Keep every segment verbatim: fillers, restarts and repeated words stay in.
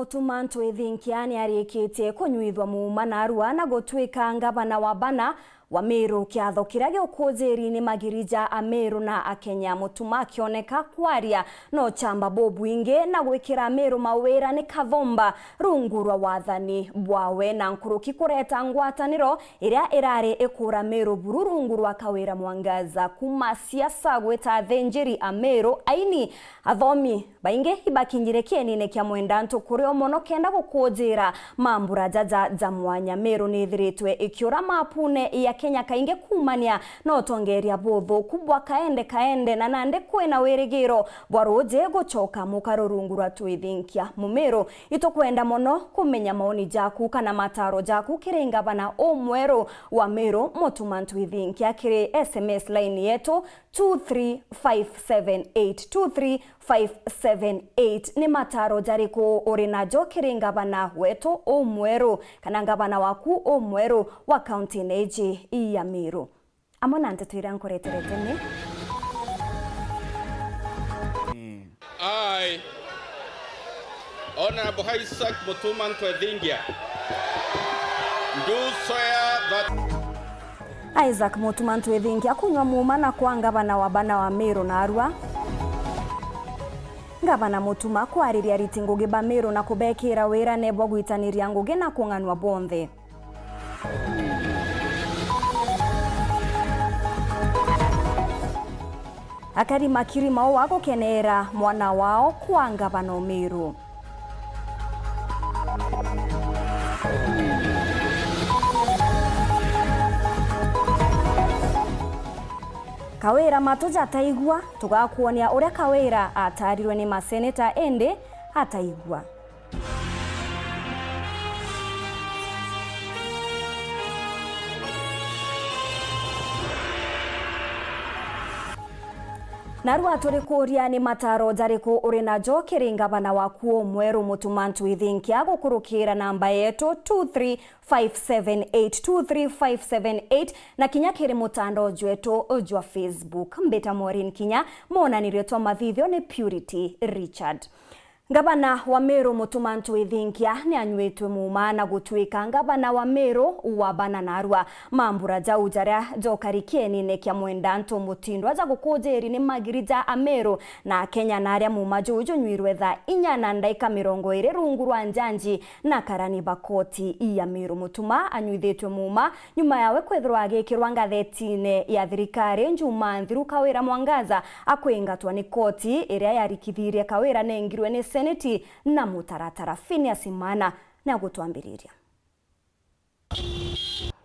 Mutuma Ntwithinkia niarikitie kunyuithwa muuma narua na gutwika ngavana wa bana wa Meru, kiatho kiria giukujiri ni magiri ja Ameru na Akenya. Mutuma akioneka kwaria na uchamba bubwingi na gwikira Ameru mawira ni kathumba rungu rwa wathani bwawe, na nkuruki kureta ngwataniro iria irari ikura Meru buru rungu rwa Kawira Mwangaza. Kuuma siasa gwita athinjiri Ameru, aini, athomi, baingi ibakinyire kienine kia Mwendantu kuri o mono kenda gukujira mambura jaja ja mwanya. Meru niithiritwe ikiura mapune ya Kenya kaingi kuumania na utongeria buthuku bwa kaende kaende, na nandi kwina wirigiro bwa ruuji gucoka mukaru rungu rwa Twithinkia. Mumeru, itukwenda mono kumenya maoni jaku kana mataro jaku kiri ngavana umweru wa Meru, Mutuma Ntwithinkia, kiri S M S line yetu two three five seven eight, two three five seven eight. Ni mataro jariku uri najo kiri ngavana wetu umweru, kana ngavana waku umweru wa kaunti iji ya Meru? Amwe na nteto iria nkureterete ni I, Honorable Isaac Mutuma Ntwethingia, do swear that Isaac Mutuma Ntwithingia kunywa muuma na kwa ngavana wa bana wa Meru narua. Ngavana Mutuma kwariria ariti ngugi ba Meru na kubekira wira nebwa gwitaniria ngugi na kung'anua bonthe. Akari makiri mau wa gukeneera mwana wao kwa ngavana o Meru. Kawira matu jataigua, tugakuonia uria Kawira atarirwe ni maseneta indi ataigua. Narua turikuuria, ni mataro jariku uri najo kiri ngavana waku umweru Mutuma Ntwithinkia gukurukira namba yetu two three five seven eight, two three five seven eight, na kinya kiri mutandao jwetu jwa Facebook. Mbita Maureen Kinya, monanirio twa mathithio ni Purity Richard. Ngavana wa Meru Mutuma Ntwithinkia ni anyuitwe muuma na gutwika ngavana wa Meru wa bana narua. Mambura jau jaria jokari kienine kia Mwendantu Mutindwa ja gukujiri ni magiri ja Ameru na Akenya, na aria muuma juu junyuirwe thaa inya na ndaika mirongo iri rungu rwa njanji na karani ba koti ya Meru. Mutuma anyuithitwe muuma nyuma yawe kwithirwa agikirwa ngathetine ya thirikari njuma nthiru Kawira Mwangaza akwingatwa ni koti iria yarikithirie Kawira nengirwe ni seneti na mutaratara. Phineas Imana ni agutwambiriria.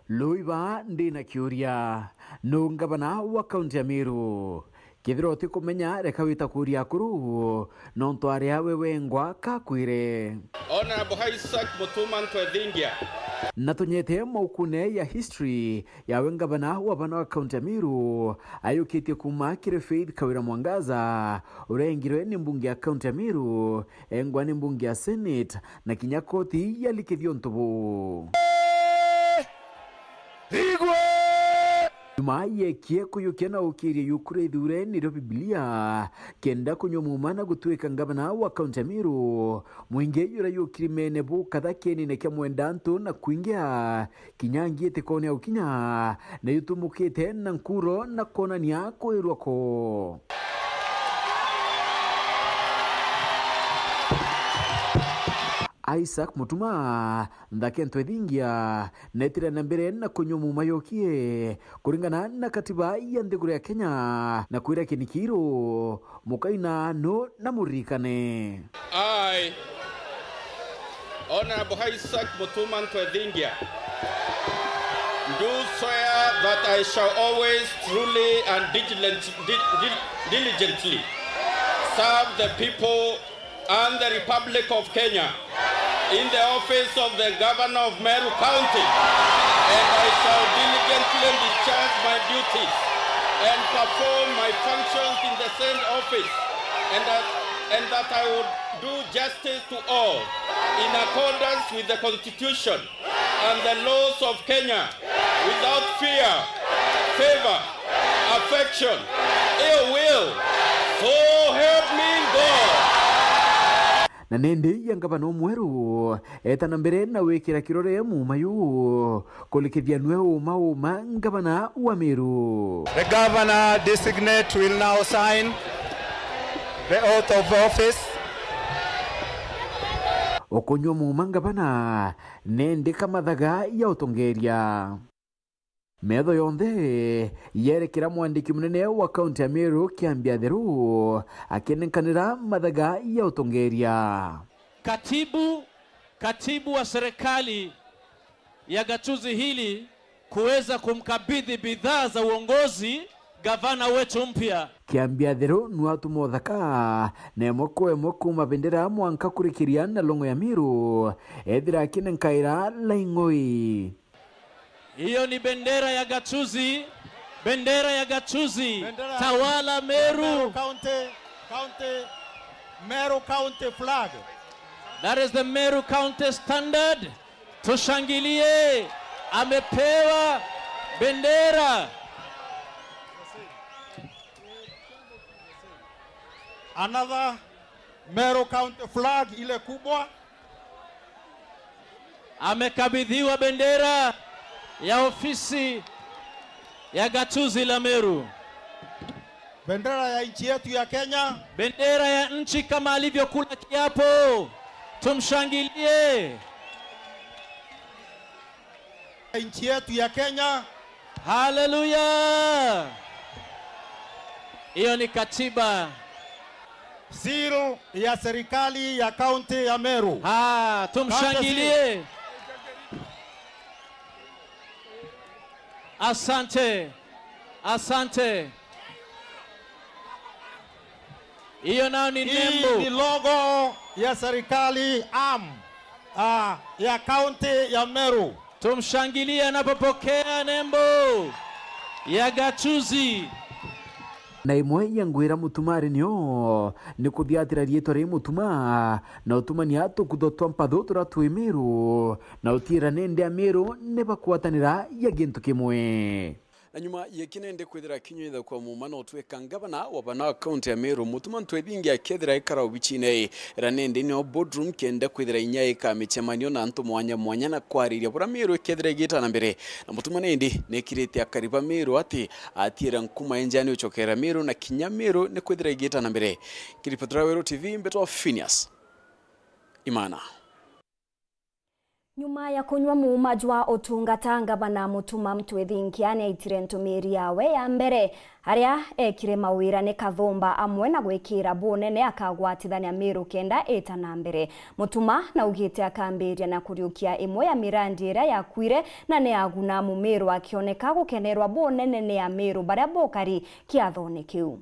Luiba, ndi na kiuria, nu ngavana wa kaunti ya Meru? Kethira utikumenya, reka wita kuuria akuru, nontu aria we wengwa kakwire. Honorable Isaac Mutuma Ntwethingia. Na tunyete maukune ya history yawe ngavana wa bana wa kaunti ya Meru, ayukitie kuuma kiri Faith Kawira Mwangaza, urengirwe ni mbunge ya kaunti ya Meru, engwa ni mbunge ya Senate, na kinya koti yalikithia untu buu. Igwe! Nyuma yekie kuyukia na ukiria yuku ria ithure nirio Bibilia, kenda kunywa muuma na gutwika ngavana wa kaunti ya Meru, mwingi juria yukiri mene bu katha kienine kia Mwendantu na kwingia kinya ngiitikone ya ukinya, na yutumukite na nkuro na kwonania kwirwa ko. Isaac Mutuma, nthake Ntwethingia, netire na mbere na kunywa muuma yokie, kuringana na katiba ya nthiguru ya Kenya, na kwira Kinikiru, mukaina nu na muririkane. I, Honorable Isaac Mutuma Ntwethingia, do swear that I shall always truly and diligent-, di-, di-, diligently serve the people and the Republic of Kenya in the office of the Governor of Meru County, and I shall diligently discharge my duties and perform my functions in the said office, and that, and that I would do justice to all in accordance with the Constitution and the laws of Kenya without fear, favor, affection, ill will. So help me God. Na nindi ya ngavana umweru eeta na mbere na wikira kirore muuma yu kurikithia nwe uma uma ngavana wa Meru. The governor designate will now sign the oath of office. Ukunyua muuma ngavana, nindi kamathaga ya utongeria. Metho yonthe yerekera mwandiki munene wa kaunti ya Meru Kiambi Atheru akinenkanira mathaga ya utongeria. Katibu, katibu wa serikali ya gatuzi hili kuweza kumkabidhi bidhaa za uongozi gavana wetu mpya. Kiambi Atheru nwe atuma uthaka na imwe kwa imwe kuuma bendera mwanka kurikiria na longo ya Meru, ethira akinenkaira laing'oi. Hiyo ni bendera ya gatuzi, bendera ya gatuzi. Bendera ya Tawala Meru. Meru County, County, Meru County flag. That is the Meru County standard. Tushangilie, amepewa bendera. Another Meru County flag, ile kubwa. Amekabidhiwa bendera ya ofisi ya gatuzi la Meru. Bendera ya nchi yetu ya Kenya. Bendera ya nchi kama alivyokula kiapo. Tumshangilie. Nchi yetu ya Kenya. Haleluya! Hiyo ni katiba. Seal ya serikali ya kaunti ya Meru. Ah, tumshangilie. Asante. Asante. Hiyo nayo ni nembo. Hii ni logo ya serikali am, ah, ya kaunti ya Meru. Tumshangilie anapopokea nembo ya gatuzi. Na imwe ya ngwira Mutuma ari nio ni kuthiatira riitwa ri Mutuma na utumania tukutho twa mpathu turia twi Meru na utiira nende Ameru ni bakwatanira ya gintu kimwe. Na nyuma ya kinende kwithira kinyuitha kwa muuma na utwika ngavana wa bana wa kaunti ya Meru, Mutuma Ntwethingi akethira ekara obichine ira nende nio boardroom kenda kwithira inya ika micemanio na antu mwanya mwanya na kwariria bura Meru ikethira igita na mbere. Na Mutuma nindi nekirite akari ba Meru ati atiira nkuma enjani uchokera Meru na kinya Meru ni kwithira igita na mbere. Kiripotera Weru T V, mbetwa Phineas Imana. Nyuma ya kunywa muuma jwa utungata, ngavana Mutuma Mtwethingia niaitire ntumiri yawe ya mbere, aria ekire mawira ni kathumba amwe na gwikira bunene akagwatithania Meru kenda ita na mbere. Mutuma naugite akambiria na kuriukia imwe ya mirandi iria yakuire na ni aguna Mumiru akioneka gukenerwa bunene ni Ameru baria bukari kiathone kiu.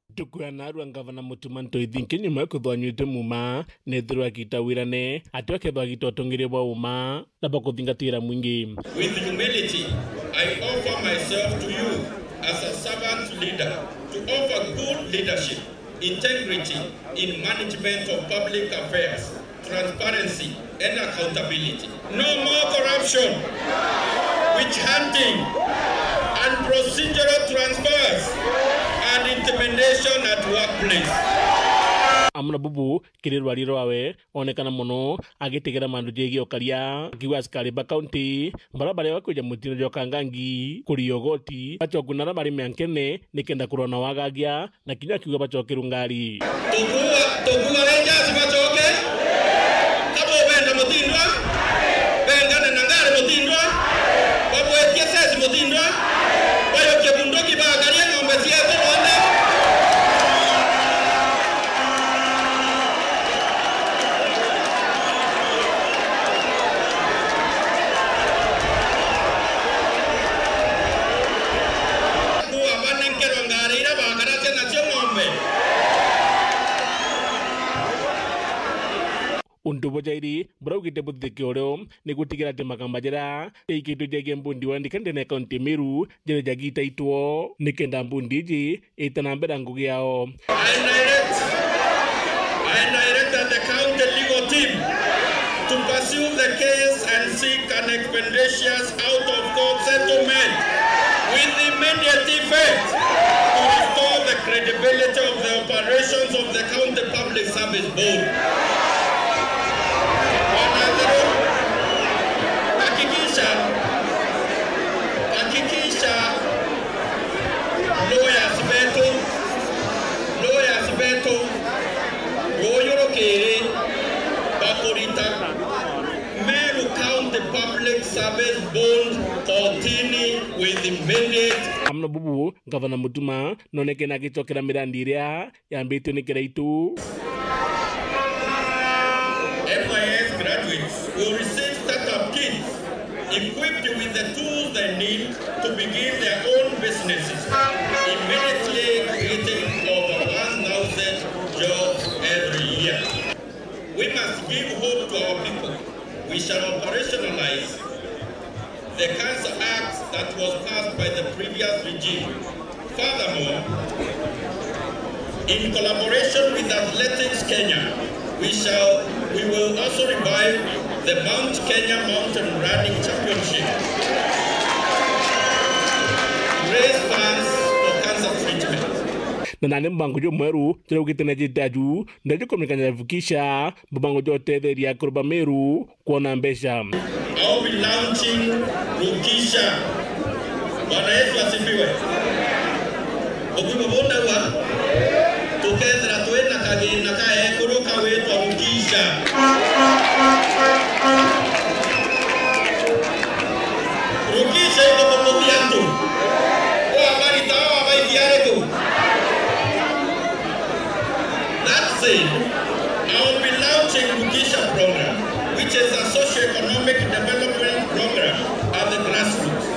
Ntuku ya narua, ngavana Mutuma Ntwethingia nyuma ya kwithwa anyuite muuma, neethirwa agita wirane ati akethwa agita utongeria bwa uma na bwa kuthingatira mwingi. With humility, I offer myself to you as a servant leader to offer good leadership, integrity in management of public affairs, transparency and accountability. No more corruption, witch hunting, and procedural transfers and intimidation at workplace. Amwe na bubu kiri rwari rwawe, onekana mono agitegera mantu jegie ukaria, akiuga askari ba kaunti baria barewa kwija mutindo jwa kangangi kuria ugoti, bacoku na aria bari miankene nikenda kurwa na wagagia, na kinya akiuga bacokerwe ngari. Tukuuga, tukuuga Rangers bacoke? Ka bubenda Mutindwa? Bengane na ngari Mutindwa? Babwetie ceci Mutindwa? Bayokie bunduki bakarie ng'ombe cietu bonthe? Kuuga banenkerwe ngari iria bakaracia nacio ng'ombe. Untu bujairi buraugite buthithike urio ni gutigira ati makamba jaria jaikitwe jegie mbundi wa ndika ndene ya kaunti ya Meru jaria jagitaitwo, nikenda mbundi iji ita na mbere na ngugi yao. I direct, I direct the county legal team to pursue the case and seek an expeditious out of court settlement with immediate effect to restore the Credibility of the operations of the County Public Service Board. Bwana Njeru, hakikisha, hakikisha lawyers betu, lawyers betu, ruuyu rukiri bakurita Meru County Public Service Board kotini with immediate. Amno bubu, Gavana Mutuma nonekene agicokera mirandi iria yambitue ni Kiraitu. N Y S graduates will receive startup kits equipped with the tools they need to begin their own businesses, immediately creating over one thousand jobs every year. We must give hope to our people. We shall operationalize the Cancer Act that was passed by the previous regime. Furthermore, in collaboration with Athletics Kenya, we shall, we will also revive the Mount Kenya Mountain Running Championship, raise funds for cancer treatment. Na nandi mubango jumweru turia ugite nejite aju, ndeju kumenyekana Rukisha, mubango jwa utetheria akuru ba Meru kwona mbeca. I'll be launching Rukisha. Bwana Yesu asifiwe. Uguo bunda wa tukethira twina kagina ka ekuru kawitwa Rukisha. Rukisha iko kukuthia antu. Kwa marita wa baiki ariku? That said, I will be launching Rukisha program, which is a socio-economic development program at the grassroots.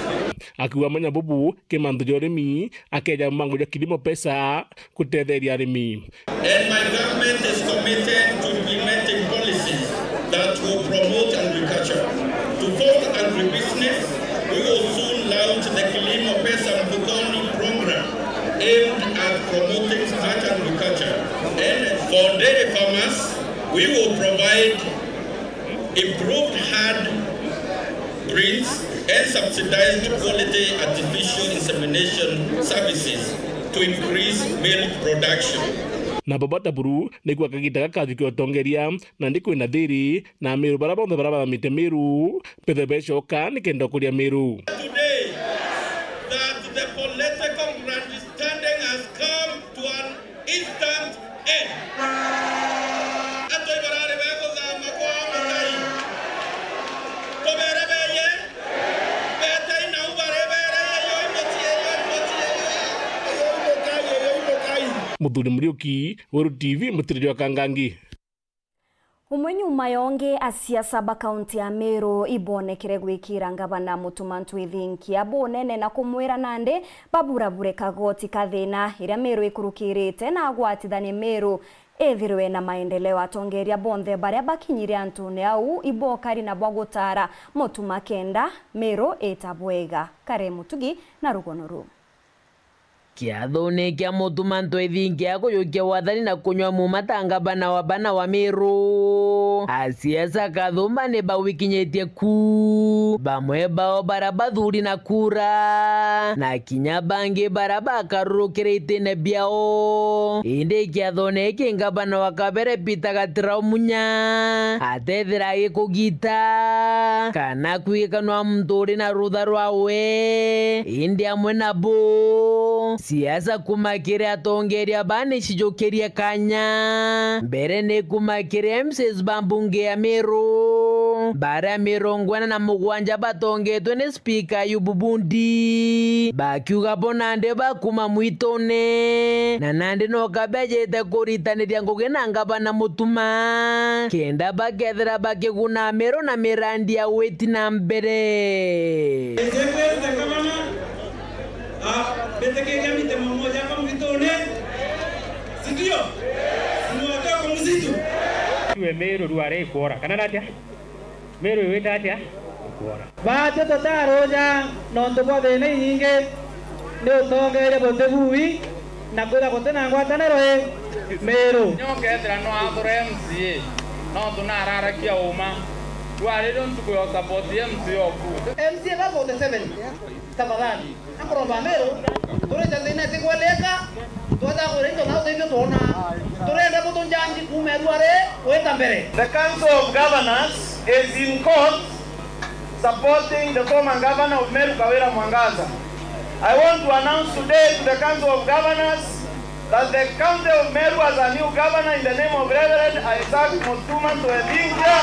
Akiuga mwanya bubu, kimantu ja urimi, akeja mbango ja kilimo pesa, kutetheria arimi. And my government is committed to implementing policies that will promote agriculture. To fund agribusiness, we will soon launch the Kilimo Pesa Mfukoni program aimed at promoting smart agriculture. And for dairy farmers, we will provide improved herd breeds and subsidized quality artificial insemination services to increase milk production. Na Baba Taburu nikuo kagita gaka ajukia utongeria, na ndi kwina thiri, na Meru bara bonthe bara bathamite Meru, bethe becoka nikenda ukuria Meru. Today, that the political understanding has come to an instant end. Antu ibarari baguthama kwao mutai. Tubere beye, betei nau bari bere, yoi mucii, yoi mucii, yoi mukai, yoi mukai. Muthuri Muriuki, Weru T V, mutiri jwa Kangangi. Umwe nyuma ya ungi, asiasa ba kaunti ya Meru ibonekere gwikira ngavana Mutuma Ntwithinkia bunene na kumwira nandi baburabure kagoti ka thina iria Meru ikurukirite na agwatithanie Meru ithirwe na maendeleo. Atongeria bonthe baria bakinyire antune au ibokari na bwa gutara Mutuma kenda Meru ita bwega. Kare Mutugi na rugono ruu. Kiathone kia Mutuma Ntwithinkia kujukia wathani na kunywa muma ta ngavana wa bana wa Meru, asiasa kathumba ni bawikinyitie ku. Bamwe bao bara bathuri na kura, na kinya bangi bara bakarurukire itine biao. Indi kiathone iki ngavana wa kabere Peter Gatirau Munya atethira agikugita kana kwigikanwa muntu uri na rutha rwawe, indi amwe nabo. Siasa kuma kiri atongeria baa ni cijukirie kanya. Mbere ni kuma kiri M C As ba mbunge ya Meru, baria mirongo ina na mugwanja batongetwe ni Spika Ayubu Bundi, bakiuga bo nandi bakuma mwitune, na nandi no kabejete kuritaniria ngugi na ngavana Mutuma, kenda bakethira bakiguna Meru na mirandi ya gwiti na mbere. Nje kwirute ngavana, ah, mbitikiria mite maumo jakwa mwitune, si ndio? Si ni watu wako msitu? Tue Meru ruare ikwora, kana natia? Meru iwite atia? Ikwora. Baatwi tutaruja nontu bwa thina inyingi, ni utongeria buti bui, na kwithira guti na ngwataniro i Meru. Nyo kethira no athure M C A, nontu nararakia uma. Rwari rio ntuku ya support M C A oku. M C A ba forty seven, tafadhali. Akoromba Meru, turite thina tigweleka, Twetha kwira into na uteithio twona. Turenda mutu njanji kuuma Meru ari gwita mbere. The Council of Governors is in court supporting the former governor of Meru, Kawira Mwangaza. I want to announce today to the Council of Governors that the County of Meru has a new governor in the name of Reverend Isaac Mutuma Ntwethingia.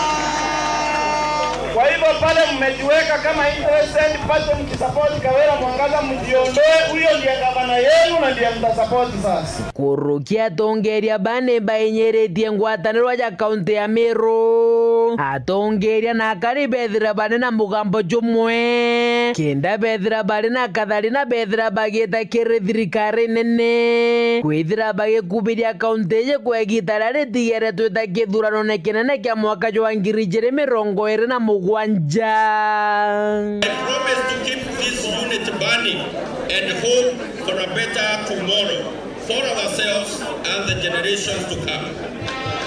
Kwa hivyo pale mmejiweka kama interested party mkisupport Kawira Mwangaza, mjiondoe. Huyo ndiye gavana yenu na ndiye mtasupport sasa. Kurukia atongeria baa ni bainyiritie ngwataniro ya kaunti ya Meru. Atongeria na akari bethira bari na mugambo jumwe. Kenda bethira bari na kathari na bethira bagiita kiri thirikari nene. Kwithira bagikubiria kaunti iji kwa igiita riria ritigere twita kithuranone kinene kia mwaka jwa ngiri ijiri mirongo iri na mugwanja. I promise to keep this unit burning and hope for a better tomorrow for ourselves and the generations to come.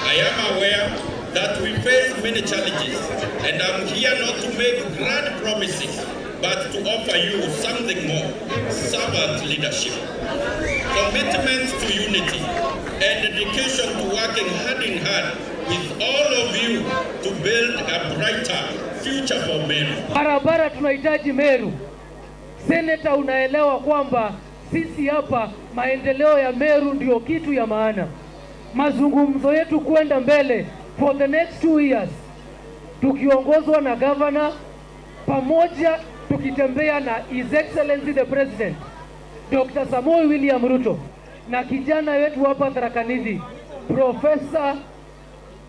I am aware that we face many challenges, and I'm here not to make grand promises, but to offer you something more: servant leadership, commitment to unity, and dedication to working hand in hand with all of you to build a brighter future for Meru. Barabara tunahitaji Meru. Senator, unaelewa kwamba sisi hapa maendeleo ya Meru ndio kitu ya maana. Mazungumzo yetu kwenda mbele for the next two years, tukiongozwa na governor, pamoja tukitembea na His Excellency the President, Doctor Samoei William Ruto, na kijana wetu hapa Tharaka Nithi, Professor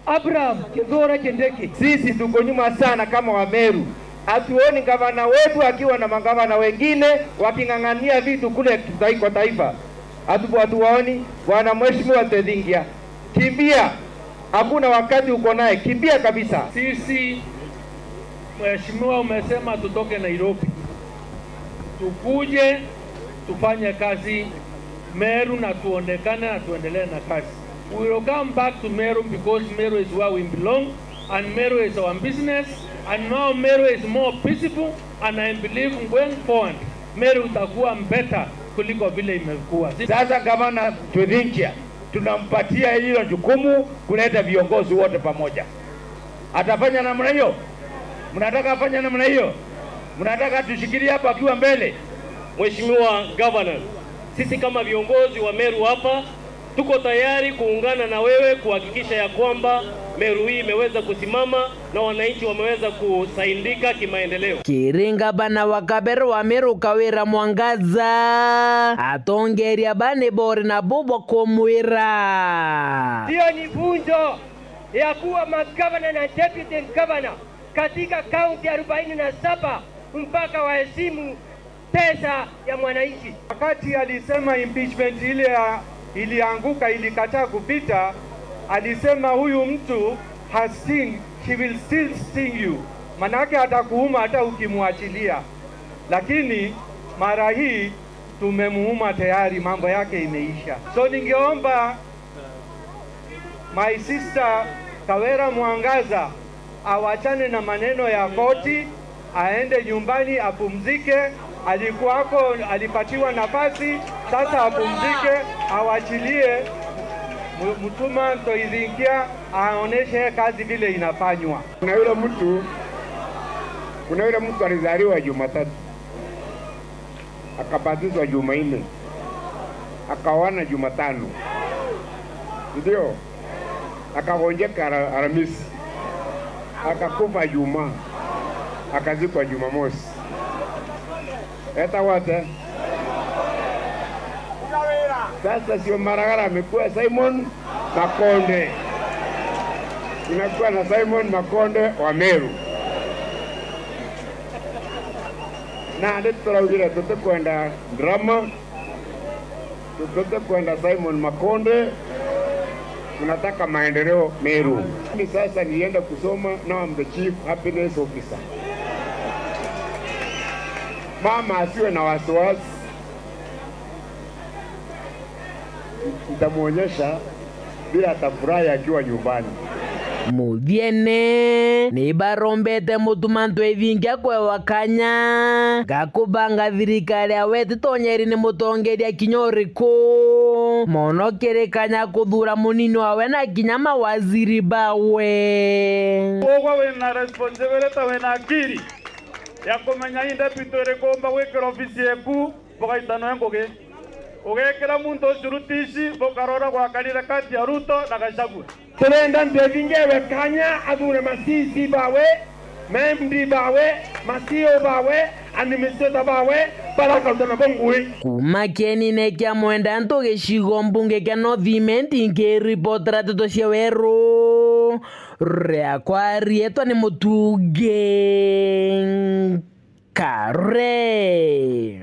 Abraham Kithure Kindiki. Sisi tuko nyuma sana kama Wameru. Hatuoni gavana wetu akiwa na magavana wengine waking'ang'ania vitu kule tai-, kwa taifa. Hatu-, hatuwaoni. Bwana Mheshimiwa Ntwethingia, kimbia. Hakuna wakati uko naye. Kimbia kabisa. Sisi, Mheshimiwa, umesema tutoke Nairobi, tukuje tufanye kazi Meru na tuonekane na tuendelee na kazi. We will come back to Meru because Meru is where we belong and Meru is our business, and now Meru is more peaceful, and I believe going forward Meru itakuwa better kuliko vile imekuwa. Sasa Gavana Ntwethingia, tunampatia hilo jukumu kuleta viongozi wote pamoja. Atafanya namna hiyo? Mnataka afanye namna hiyo? Mnataka tushikilie hapa akiwa mbele? Mheshimiwa Governor, sisi kama viongozi wa Meru hapa, tuko tayari kuungana na wewe kuhakikisha ya kwamba Meru hii imeweza kusimama na wananchi wameweza kusaidika kimaendeleo. Kiri ngavana wa kabere wa Meru Kawira Mwangaza, atongeria baa ni bori na bubwa kumwira. Hiyo ni vunjo ya kuwa magavana na deputy governor katika kaunti arobaini na saba mpaka waheshimu pesa ya mwananchi. Wakati alisema impeachment ile ya, ilianguka, ilikataa kupita, alisema, "Huyu mtu has sting, he will still sting you." Manake atakuuma hata ukimwachilia. Lakini mara hii tumemuuma tayari, mambo yake imeisha. So ningeomba my sister Kawira Mwangaza awachane na maneno ya koti, aende nyumbani apumzike. Alikuwako, alipatiwa nafasi, sasa apumzike, awachilie Mu-, Mutuma Ntwethingia aoneshe kazi vile inafanywa. Kuna yule mtu, kuna yule mtu alizaliwa Jumatatu, akabatizwa Jumanne, akaoana Jumatano, ndio, akagonjeka Ala-, Alhamisi, akakufa Jumaa, akazikwa Jumamosi. Eta wote. Sasa sio Maragara amekuwa Simon Makonde. Tunakuwa na Simon Makonde wa Meru. Na ndio turaugire tutikwenda drama, tutikwenda Simon Makonde, tunataka maendeleo Meru. Mimi sasa nienda kusoma, now I'm the chief happiness officer. Mama asiwe na wasiwasi. Nitamuonyesha vile atafurahi akiwa nyumbani. Muthiene, ni barombete Mutuma Ntwithingia kwewa kanya ga kubanga thirikari ya weti tonyeri ni mutongeria kinya uriku, mono kiri kanya kuthura munini wawe na kinya mawaziri bawe. Ugwe wina responsibility, wina akiri ya kumenya i deputy iriku umba gwikira ofisi yeku, bugaita noe ngugi. Ugekira muntu ucurutici, bukarora gwakarire kati ya Ruto na Gachagua. Turenda Ntwithingia ewe kanya athure ma C C bawe, ma M D bawe, ma C O bawe, administrator bawe, barakaruta nabo ngui. Kuuma kienine kia Mwenda Ntu gicigo mbunge kia North Imenti, nkiripotera nteto cia weru, riakwa rietwa ni Mutungi Kare.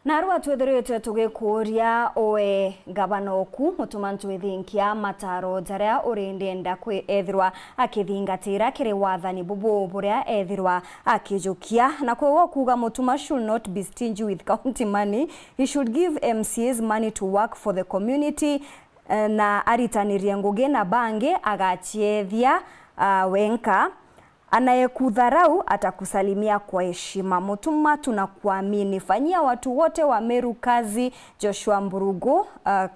Narua twithiritwe tugikuuria, we ngavana oku, Mutuma Ntwithingia, mataro jaria uri ndienda kwi ethirwa akithingatira kiri wathani bubu buria ethirwa akijukia. Na kwi uguo kuuga Mutuma should not be stingy with county money, he should give M C As money to work for the community, eh, na aritanirie ngugi na bangi agaciethia, ah, wenka. Anayekudharau atakusalimia kwa heshima. Mutuma, tunakuamini. Fanyia watu wote wa Meru kazi. Joshua Mburugu, uh,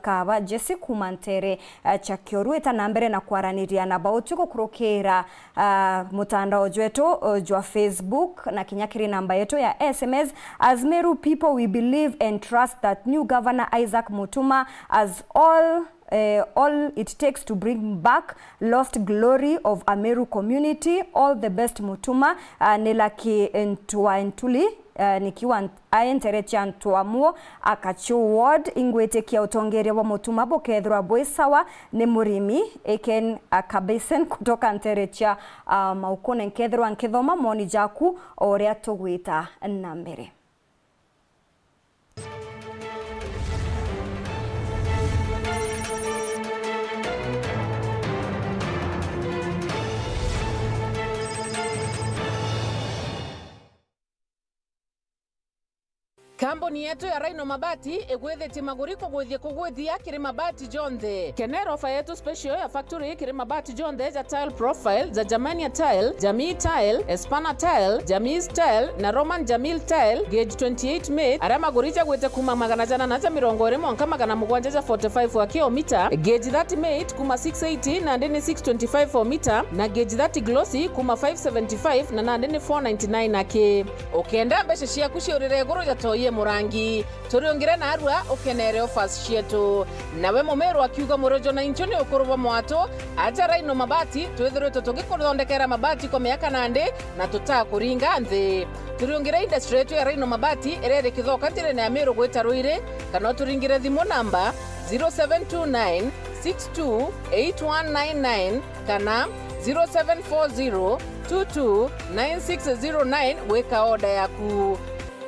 Kaba Jesse kuuma ntere, uh, cia Kioru, ita na mbere na kwaraniria na bauti gukurukira, uh, mutandao jwetu, uh, jwa Facebook na kinya kiri namba yetu ya S M S. As Meru people, we believe and trust that new governor Isaac Mutuma has all eh, all it takes to bring back lost glory of Ameru community. All the best, Mutuma. Ah, ni Lucky Ntua Ntuli, eh, nikiwa Nt-, ae ntere cia Ntuamuo, Akachu Ward. Ingwitikia utongeria bwa Mutuma bukethirwa bwi sawa ni murimi, Eken Akabesen kutoka ntere cia, ah, Maukune. Nkethirwa nkithoma moni jaku o uria tugwita na mbere. Kambuni yetu ya Rhino Mabati igwithitie maguri kugwithia kugwithia kiri mabati jonthe. Kenera ofa yetu special ya factory kiri mabati jonthe ja tile profile, ja Germania tile, Jamii tile, Espana tile, Jamii tile na Roman Jamil tile, gauge twenty-eight mate, aria maguri jagwite kuuma magana janana ja mirongo iri mwanka magana mugwanja ja forty-five aki o mita, gauge thirty mate kuuma six eighty nandi ni six twenty-five o mita, na gauge thirty glossy kuuma five seventy-five na nandi ni four ninety-nine aki. Ukenda mbeca ciaku ciurire iguru ja toi e murangi, turiungire narua ukenere offers cietu. Nawe mumiru akiuga murojo na inchu ni ukuru bwa mwatu, aja Rhino Mabati, twithiritwe tugikuthondekera mabati kwa miaka nandi na tutakuringa nthi. Turiungire industry yetu ya Rhino Mabati iria iri Kithoka njirene ya Miru gwita Ruiri, kana uturingire thimu namba zero seven two nine six two eight one nine nine kana zero seven four zero two two nine six zero nine gwika order yaku.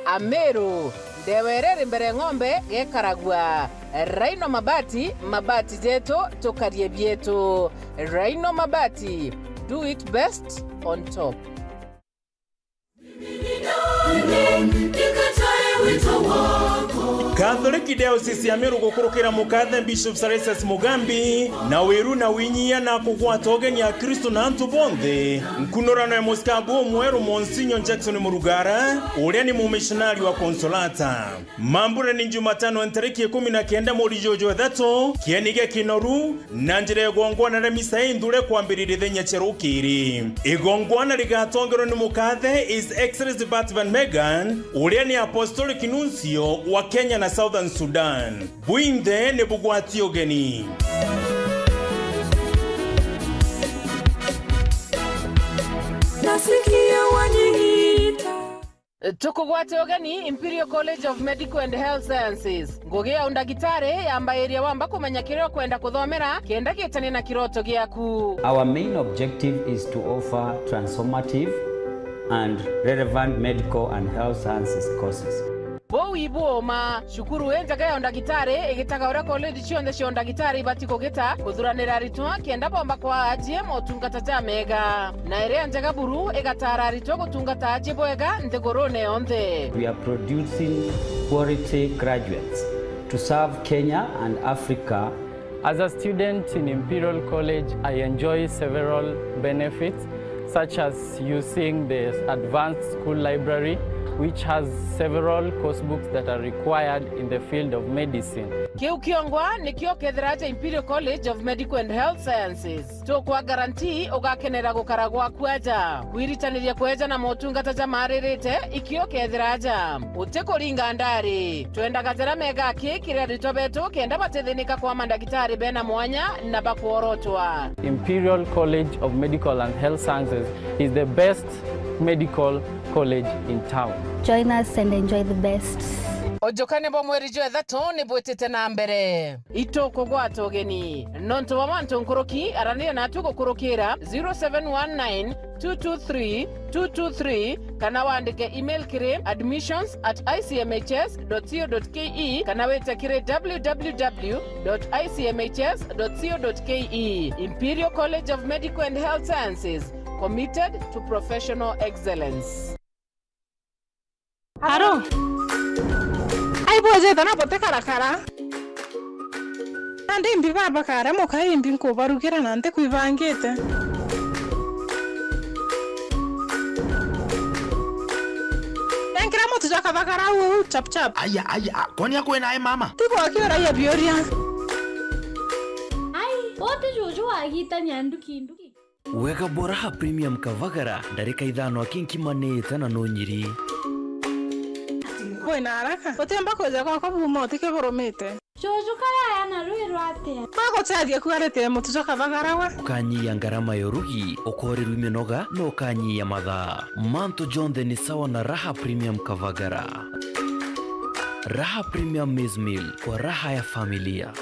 Ameru, ndewa iria iri mbere ng'ombe gekaragua. Rhino Mabati, mabati jetu, tukarie bietu. Rhino Mabati, do it best on top. Catholic Diocese ya Meru gukurukira mukathe Bishop Salesius Mugambi na wiru na winyia na kugwata ugeni a Kristo na antu bonthe. Nkunurano ya musikabu umweru Monsignor Jackson Murugara, uria ni mumissionari wa Consolata. Mambura ni Jumatano ntariki ikumi na kenda mweri juju ithatu, kieni gia kinoru, na njira ya igongwana ria misa inthure kwambiriria ithenya cia rukiri. Igongwana rigatongerwa ni mukathe His Excellency Bart Van Megan, uria ni Apostolic Nuncio wa Kenya na Southern Sudan. Bwinthe ni bugwati ugeni. Nasikia waniita. Tukugwate ugeni Imperial College of Medical and Health Sciences. Ngugi ya undagitari yambairia wamba kumenya kiria ukwenda kuthomera kenda gitanie na kiroto giaku. Our main objective is to offer transformative and relevant medical and health sciences courses. Buu ibu uma, cukuru injega ya undagitari igitaga uria college cionthe cia undagitari ibati kugita kuthuranira aritwa kenda bomba kwaa ajie motungata jamega. Na iria njega buru igataara aritwa gutungata aji bwega nthigurune yonthe. We are producing quality graduates to serve Kenya and Africa As a student in Imperial College, I enjoy several benefits, such as using the advanced school library, which has several course books that are required in the field of medicine. Kiu kiongwa nikio kethira aja Imperial College of Medical and Health Sciences. Tukwa guarantee ugakenera gukara gwaku aja. Kwiritaniria kweja na motungata jamaaririte, ikio kethira aja. Utikuringa ndari. Twendaga jaria mega aki kiri aritwa betu kenda batithinika kwa mandagitari bena mwanya na bakworotwa. Imperial College of Medical and Health Sciences is the best medical college in town. Join us and enjoy the best. Ujukania bwa mweri jwa ithatu ni bwitite na mbere. Itukugwata ugeni. Nontu bwa mantu nkuruki, araniria natu gukurukira zero seven one nine two two three two two three, kana wandike email kiri admissions at I C M H S dot co dot K E, kana wite kiri W W W dot I C M H S dot co dot K E. Imperial College of Medical and Health Sciences, committed to professional excellence. Haro? Ai bwejete na butikarakara. Nandi imbi baba kare muka imbi nkubarugira na ntikwibangite. Nenkira mutu jwa kathagara uu chap chap. Aya, aya, a, kwani akwena ai mama? Tigwa kiuraia biuria. Ai, bote juju wagitania nduki nduki. Wega bwa Raha Premium Kavagara, ndarika ithano aki nkimanite na nunyiri. Wina haraka? Utiumba kwija gwakwa buuma utike burumite. Juju kayaya na rwi rwatia? Maguteethia kuarite mutu jwa kavagara we. Ukanyia ngarama ya urugi, ukorirwa iminoga, na ukanyia mathaa. Mantu jonthe ni sawa na Raha Premium Kavagara. Raha Premium Maize Meal, kwa raha ya familia.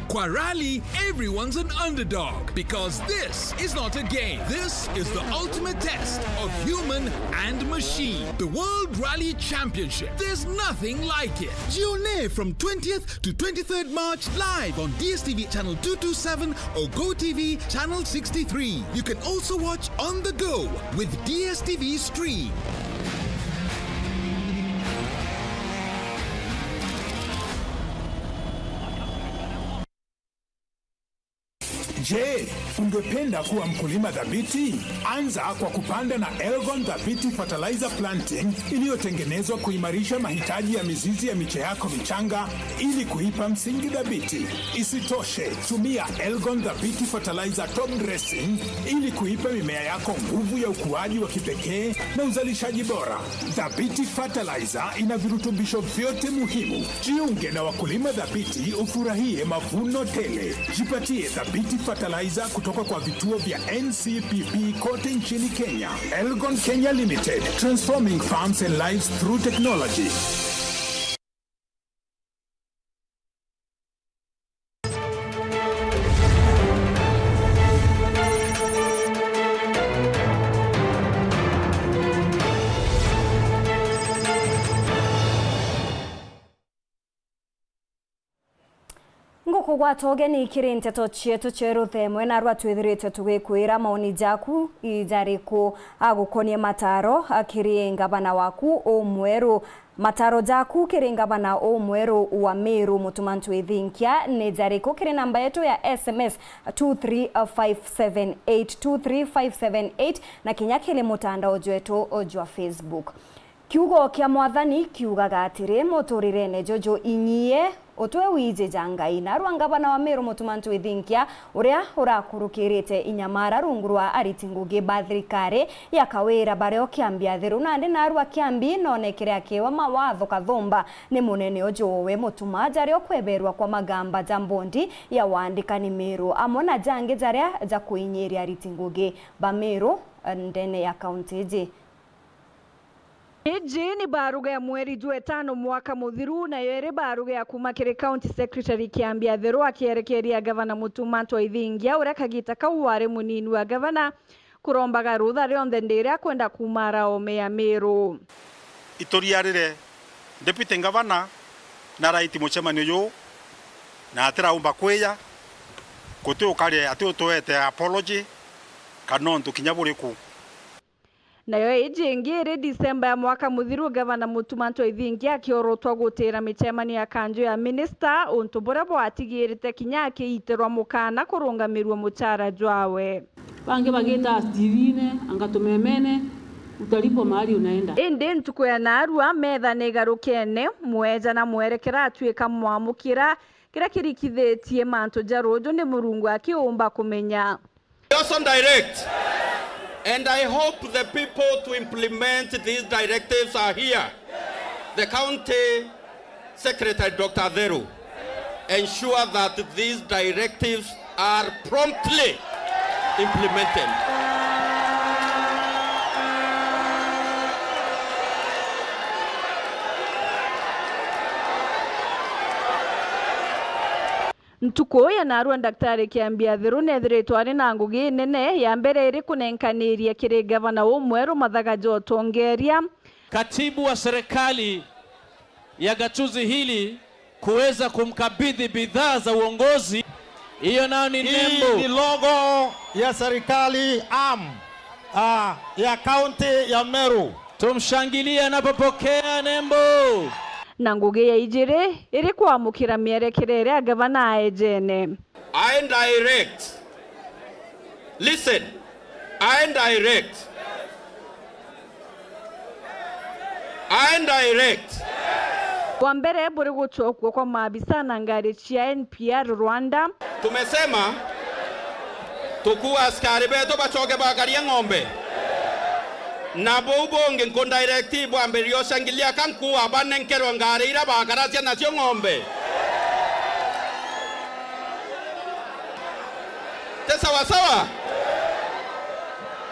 Kwa Rally, everyone's an underdog because this is not a game. This is the ultimate test of human and machine. The World Rally Championship. There's nothing like it. Jionee from twentieth to twenty-third March live on D S T V channel two two seven or Go T V channel sixty-three. You can also watch on the go with D S T V Stream. Je, ungependa kuwa mkulima dhabiti? Anza kwa kupanda na Elgon Dhabiti Fertilizer Planting iliyotengenezwa kuimarisha mahitaji ya mizizi ya miche yako michanga ili kuipa msingi dhabiti. Isitoshe, tumia Elgon Dhabiti Fertilizer Top Dressing ili kuipa mimea yako nguvu ya ukuaji wa kipekee na uzalishaji bora. Dhabiti Fertilizer ina virutubisho vyote muhimu. Jiunge na wakulima dhabiti ufurahie mavuno tele. Jipatie Dhabiti Fertilizer kutoka kwa vituo vya N C P B kote nchini Kenya. Elgon Kenya Limited, transforming farms and lives through technology. Ngukugwata ugeni kiri nteto cietu cia ruthemwe, narua twithirite tugikwira maoni jaku ijariku agukonie mataro akiri ngavana waku umweru. Mataro jaku kiri ngavana umweru wa Meru, Mutuma M'Ethingia, ni jariku? Kiri namba yetu ya S M S two three five seven eight, two three five seven eight, na kinya kiri mutandao jwetu jwa Facebook. Kiugo kia Mwathani kiugaga atiri, muturirene juju inyie utwe wiji ja Ngai. Narua ngavana wa Meru, Mutuma M'Ethingia, uria urakurukirite inyamara rungu rwa ariti ngugi ba thirikari ya Kawira bario Kiambi Athiru, nandi narua Kiambi nonekere akiwa mawatho kathumba ni munene uju we Mutuma, jario kweberwa kwa magamba ja mbondi ya waandikani Meru, amwe na jangi jaria ja kuinyiria ariti ngugi ba Meru ndene ya kaunti iji. Iji ni baruga ya mweri jwa itano mwaka muthiru, nayo iri baruga ya kuuma kiri County Secretary Kiambi Athiru akierekeria Gavana Mutuma M'Ethingia, uria kagita kau wari munini wa gavana, kurombaga rutha rionthe ndiria akwenda kuumara ome ya Meru. Ituriarire Deputy Gavana na right mucemanio juu, na atiraumba kwija, guti ukari ati utuete apology kana untu kinya buriku. Nayo iji ingi iri Disemba ya mwaka muthiru, Gavana Mutuma M'Ethingia akiorotwa gutira micemanio ya kanju ya minista, untu buria bwatigirite kinya akiitirwa mukana kurungamirua mucara jwawe. Bangi bagita T V-ini, anga tumemene, utalipwa mahali unaenda. Indi ntuku ya naarua, metha ni igarukene, mweja na mwerekera atuika mwamukira, kiria kirikithitie mantu ja ruuju ni Murungu akiumba kumenya. Also direct, and I hope the people to implement these directives are here. The county Secretary, Doctor Theru, ensure that these directives are promptly implemented. Ntuku ya naarua, Daktari Kiambi Atheru neethiritwe ari na ngugi inene. Ya mbere iri kunenkaniria kiri gavana umweru mathaga ja utongeria. Katibu wa serikali ya gatuzi hili kuweza kumkabidhi bidhaa za uongozi. Hiyo nayo ni nembo. Hii ni logo ya serikali am, ah, ya kaunti ya Meru. Tumshangilie anapopokea nembo. Na ngugi ya ijiri iri kwamukira mierekere iria gavana aejene. I direct. Listen. I direct. I direct. Bwa mbere buri gucokua kwa maabisa na ngari cia N P R Rwanda. Tumesema tukua askari betu bacoke bakaria ng'ombe. Na buu bungi nkudirect bwambiririe ucangilia ka nkua banenkerwe ngari iria bakaracia nacio ng'ombe. Ti sawa sawa?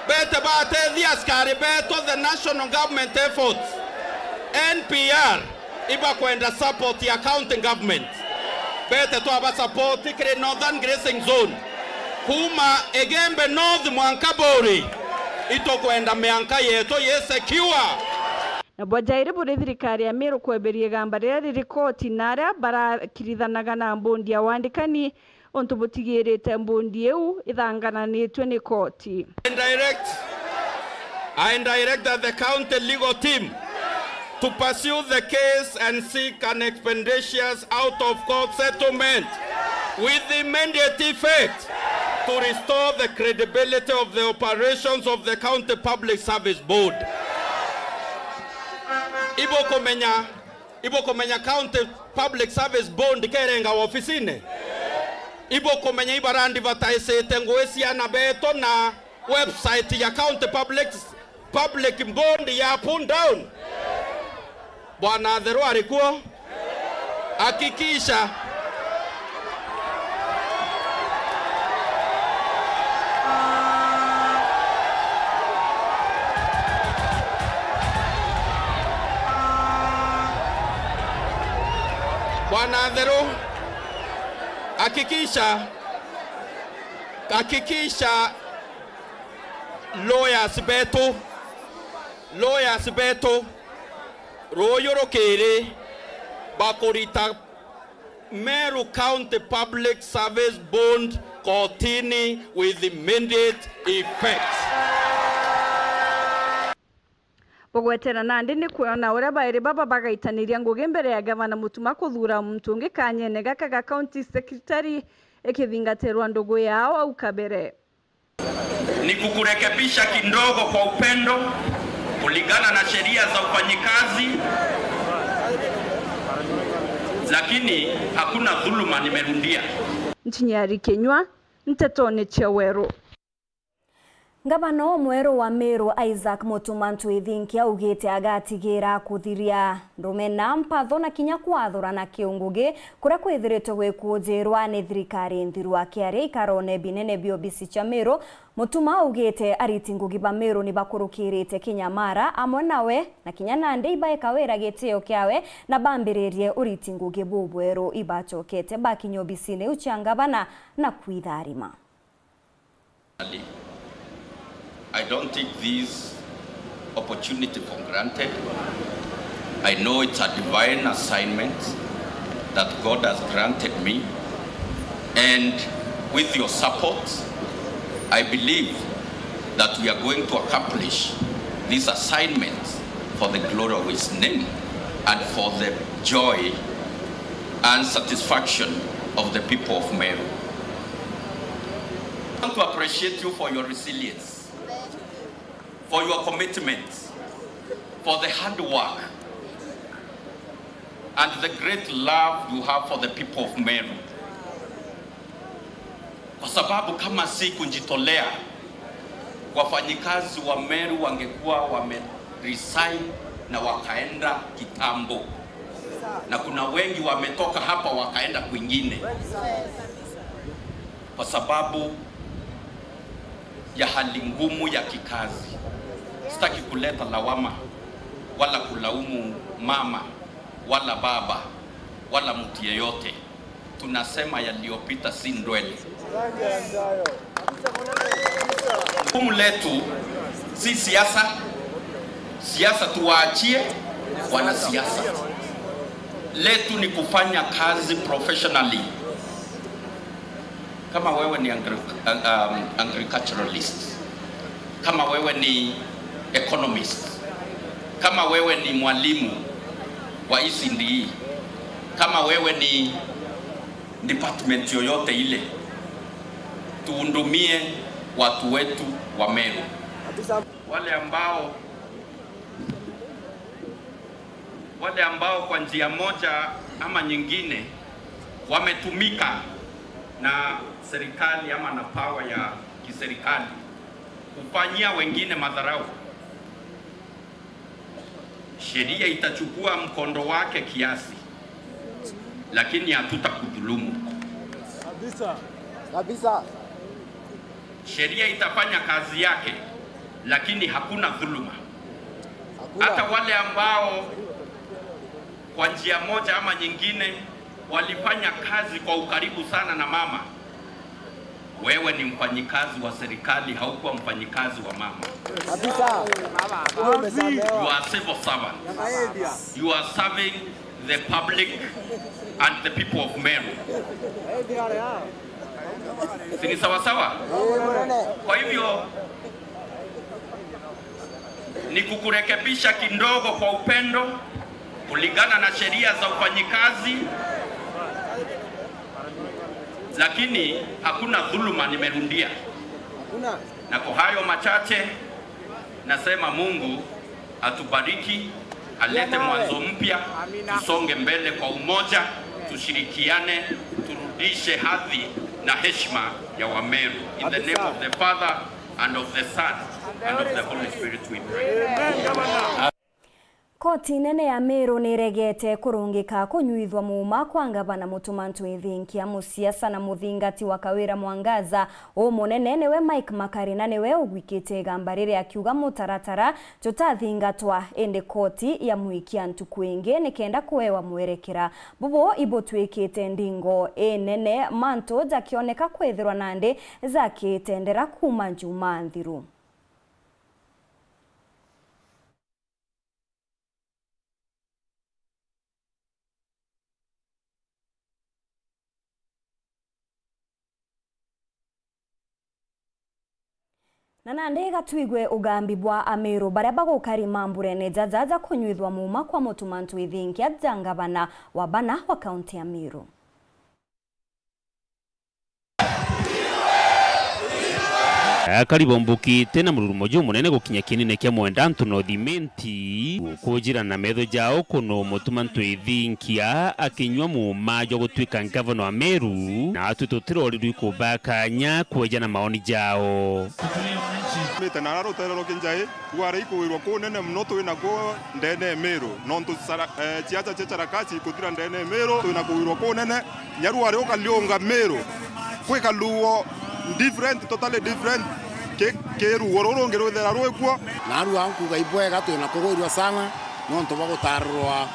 Bete batethia askari betu, the national government efforts, N P R, ibakwenda support ya county government. Bete twaba support kiri Northern Grazing Zone. Kuma Igembe North mwanka Buri, itukwenda mianka yetu yi secure. Na bwa jairi buri thirikari ya Meru kweberia igamba riria riri koti na aria barakirithanaga na mbondi ya wandikani, untu butigirite mbondi iu ithangananitue ni koti. I direct, I direct that the county legal team to pursue the case and seek an expeditious out of court settlement with immediate effect to restore the credibility of the operations of the County Public Service Board. Ibukumenya, ibukumenya County Public Service Board kerenga wofisine? Ibukumenya ibarandivataisite ngui ciana betu na website ya County Public, Public Board ya pull down? Bwana Atheru ari kuo? Hakikisha. Bwana Atheru, hakikisha, hakikisha lawyers betu, lawyers betu, ruuju rukiri bakurita Meru County Public Service Bond kotini with immediate effect. Bugwetera nandi ni kwona uria bairi baba bagaitaniria ngugi mbere ya gavana Mutuma kuthuura muntu ungi kanyene gaka ga county secretary, ikithingatirwa ndugu yao au kabere. Ni kukurekebisha kidogo kwa upendo kulingana na sheria za ufanyikazi, lakini hakuna dhuluma, nimerudia. Nchinyari Kinyua, Ntetone cia Weru. Ngavana umweru wa Meru Isaac Mutuma M'Ethingia augite agatigira kuthiria rumena, mpatho na kinya kwathurana kiungugi kuria kwithiritwe gwikujirwa ni thirikari nthiru. Akiaria ikarone binene bia obisi cia Meru, Mutuma augite ariti ngugi ba Meru ni bakurukirite kinyamara amwe nawe, na kinya nandi ibaeka wira gitio kiawe na bambiririe uriti ngugi bubweru. Ibacokete bakinya obisine iu cia ngavana na kwitharima. I don't take this opportunity for granted. I know it's a divine assignment that God has granted me, and with your support, I believe that we are going to accomplish These assignments for the glory of his name and for the joy and satisfaction of the people of Meru. I want to appreciate you for your resilience, for your commitment, for the hard work, and the great love you have for the people of Meru. Kwa sababu kama si kujitolea, wafanyikazi wa Meru wangekuwa wame resign na wakaenda kitambo. Na kuna wengi wametoka hapa wakaenda kwingine. Kwa sababu ya hali ngumu ya kikazi. Sitaki kuleta lawama wala kulaumu mama wala baba wala mtu yeyote. Tunasema yaliyopita si ndwele. Jukumu letu si siasa. Siasa tuwaachie wanasiasa. Letu ni kufanya kazi professionally. Kama wewe ni agri-, um, agriculturalist, kama wewe ni economist, kama wewe ni mwalimu wa E C D E, kama wewe ni department yoyote ile, tuhudumie watu wetu wa Meru. Wale ambao, wale ambao kwa njia moja ama nyingine wametumika na serikali ama na power ya kiserikali kufanyia wengine madharau. Sheria itachukua mkondo wake kiasi, lakini hatutakudhulumu. Kabisa. Kabisa. Sheria itafanya kazi yake, lakini hakuna dhuluma. Hakuna. Hata wale ambao kwa njia moja ama nyingine walifanya kazi kwa ukaribu sana na mama, wewe ni mfanyikazi wa serikali, haukuwa mfanyikazi wa mama. Kabisa. Hiyo umesamehewa. You are civil servant. You are serving the public and the people of Meru. Si ni sawa sawa? Kwa hivyo, ni kukurekebisha kidogo kwa upendo kulingana na sheria za ufanyikazi, lakini hakuna dhuluma, nimerudia. Hakuna. Na kwa hayo machache, nasema Mungu atubariki, alete mwanzo mpya, tusonge mbele kwa umoja, tushirikiane, turudishe hadhi na heshima ya Wameru. In the name of the Father, and of the Son, and of the Holy Spirit we pray. Koti nene ya Meru niregete kurungika kunyuithwa muuma kwa ngavana Mutuma Ntwithinkia. Musiasa na muthingati wa Kawira Mwangaza umunene niwe Mike Makari, na niwe ugwikite igamba riri akiuga mutaratara jutathingatwa, indi koti yamwikia ntuku ingi nikenda kuewa mwerekera. Bubu ibutwikite ndingo inene, mantu jakioneka kwithirwa nandi jakitendera kuuma njuma nthiru. Na nandi gatwigwe ugambi bwa Ameru baria bagukari mamburene jaja ja kunyuithwa muuma kwa Mutuma Ntwithinkia ja ngavana wa bana wa kaunti ya Meru. Akari bombukite na mururumo jumunene gukinya kinine kia Mwenda Antu North Imenti, kujira na metho jao kuno Mutuma Ntwithinkia akinyua muuma jwa gutwika ngavana wa Meru, na atwi tutirorirwi kubakanya kweja na maoni jao. Mite na ara rutere rwa Kinjai, kwari ikuwirwa kunene muno twi nakuo ndene ya Meru, nontu sara-, eh, ciaca cia Charakachi ikuthira ndene ya Meru, twi na kuwirwa kunene. Nyaru ari ukaliunga Meru, kwi kaluo different, totally different, ki, ki ruo ruru rungi rwithira rwikuo. Narua nkuga ibwega, twi na kugwirua sana, nontu bwa gutarirwa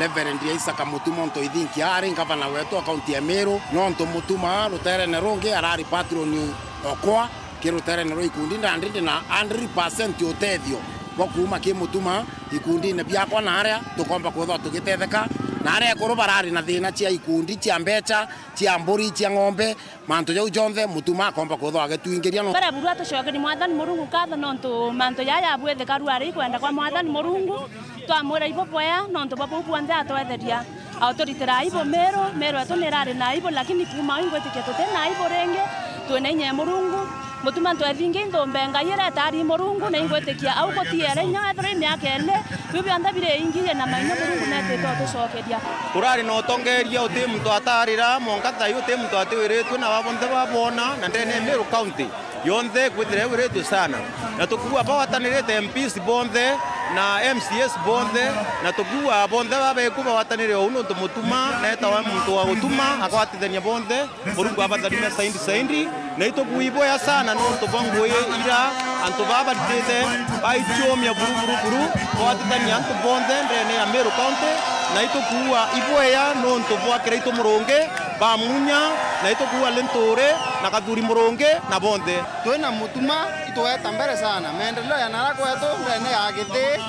Reverend Isaac Mutuma Ntwithinkia ari ngavana wetu wa kaunti ya Meru, nontu Mutuma ruterene rungi arari patron okwa ki ruterene rwa ikundi, nandi ndi na hundred percent utethio bwa kuuma ki Mutuma ikundine biakwa, na aria tukomba kwithwa tugitetheka. Na aria ekuru barari na thina cia ikundi, cia mbeca, cia mburi, cia ng'ombe, mantu jau jonthe, Mutuma akomba kwithwa agitwingiria no. Mbere buru atucokeri Mwathani Murungu nkatho nontu mantu jaa jabwithika rwari ikwenda kwa Mwathani Murungu. Twamwira ibo bwea nontu bwa buu bwonthe atwetheria. Auturitira aibu Miru, Miru yetu nirari na aibu, lakini kuuma au ingwitikia tuti na aibu ringi. Twina inya ya Murungu. Mutuma ntwethingi inthumbe Ngai ireta ari Murungu, na ingwitikia au gutiere inya, ethirwa i miaka ili, biu bionthe biri ingi ina mainya Murungu netite utucokeria. Kurari na utongeria uti muntu atarira, mwanka thaai uti muntu atiwiritue, na babonthe babwona, na ndene ya Meru County yonthe kwithira iwiritue sana. Na tukuua bagwatanirite M Ps bonthe, na M C As bonthe, na tukuua bonthe babeku bagwatanire uu, nontu Mutuma neetawa muntu wa gutuma, agwatithania bonthe. Murungu abatharime saindi saindi, na itukuua iboya sana nontu bwa ngugi ira antu baa baritite baitiumia buru, buru, buru, kwatithania antu bonthe ndene ya Meru County, na itukuua iboya nontu bwa Kiraitu Murungi, ba Munya, na itukuua Linturi, na Kathuri Murungi, na bonthe. Twina Mutuma itugeta mbere sana, maendeleo ya nara kwetu ndene ya Githii,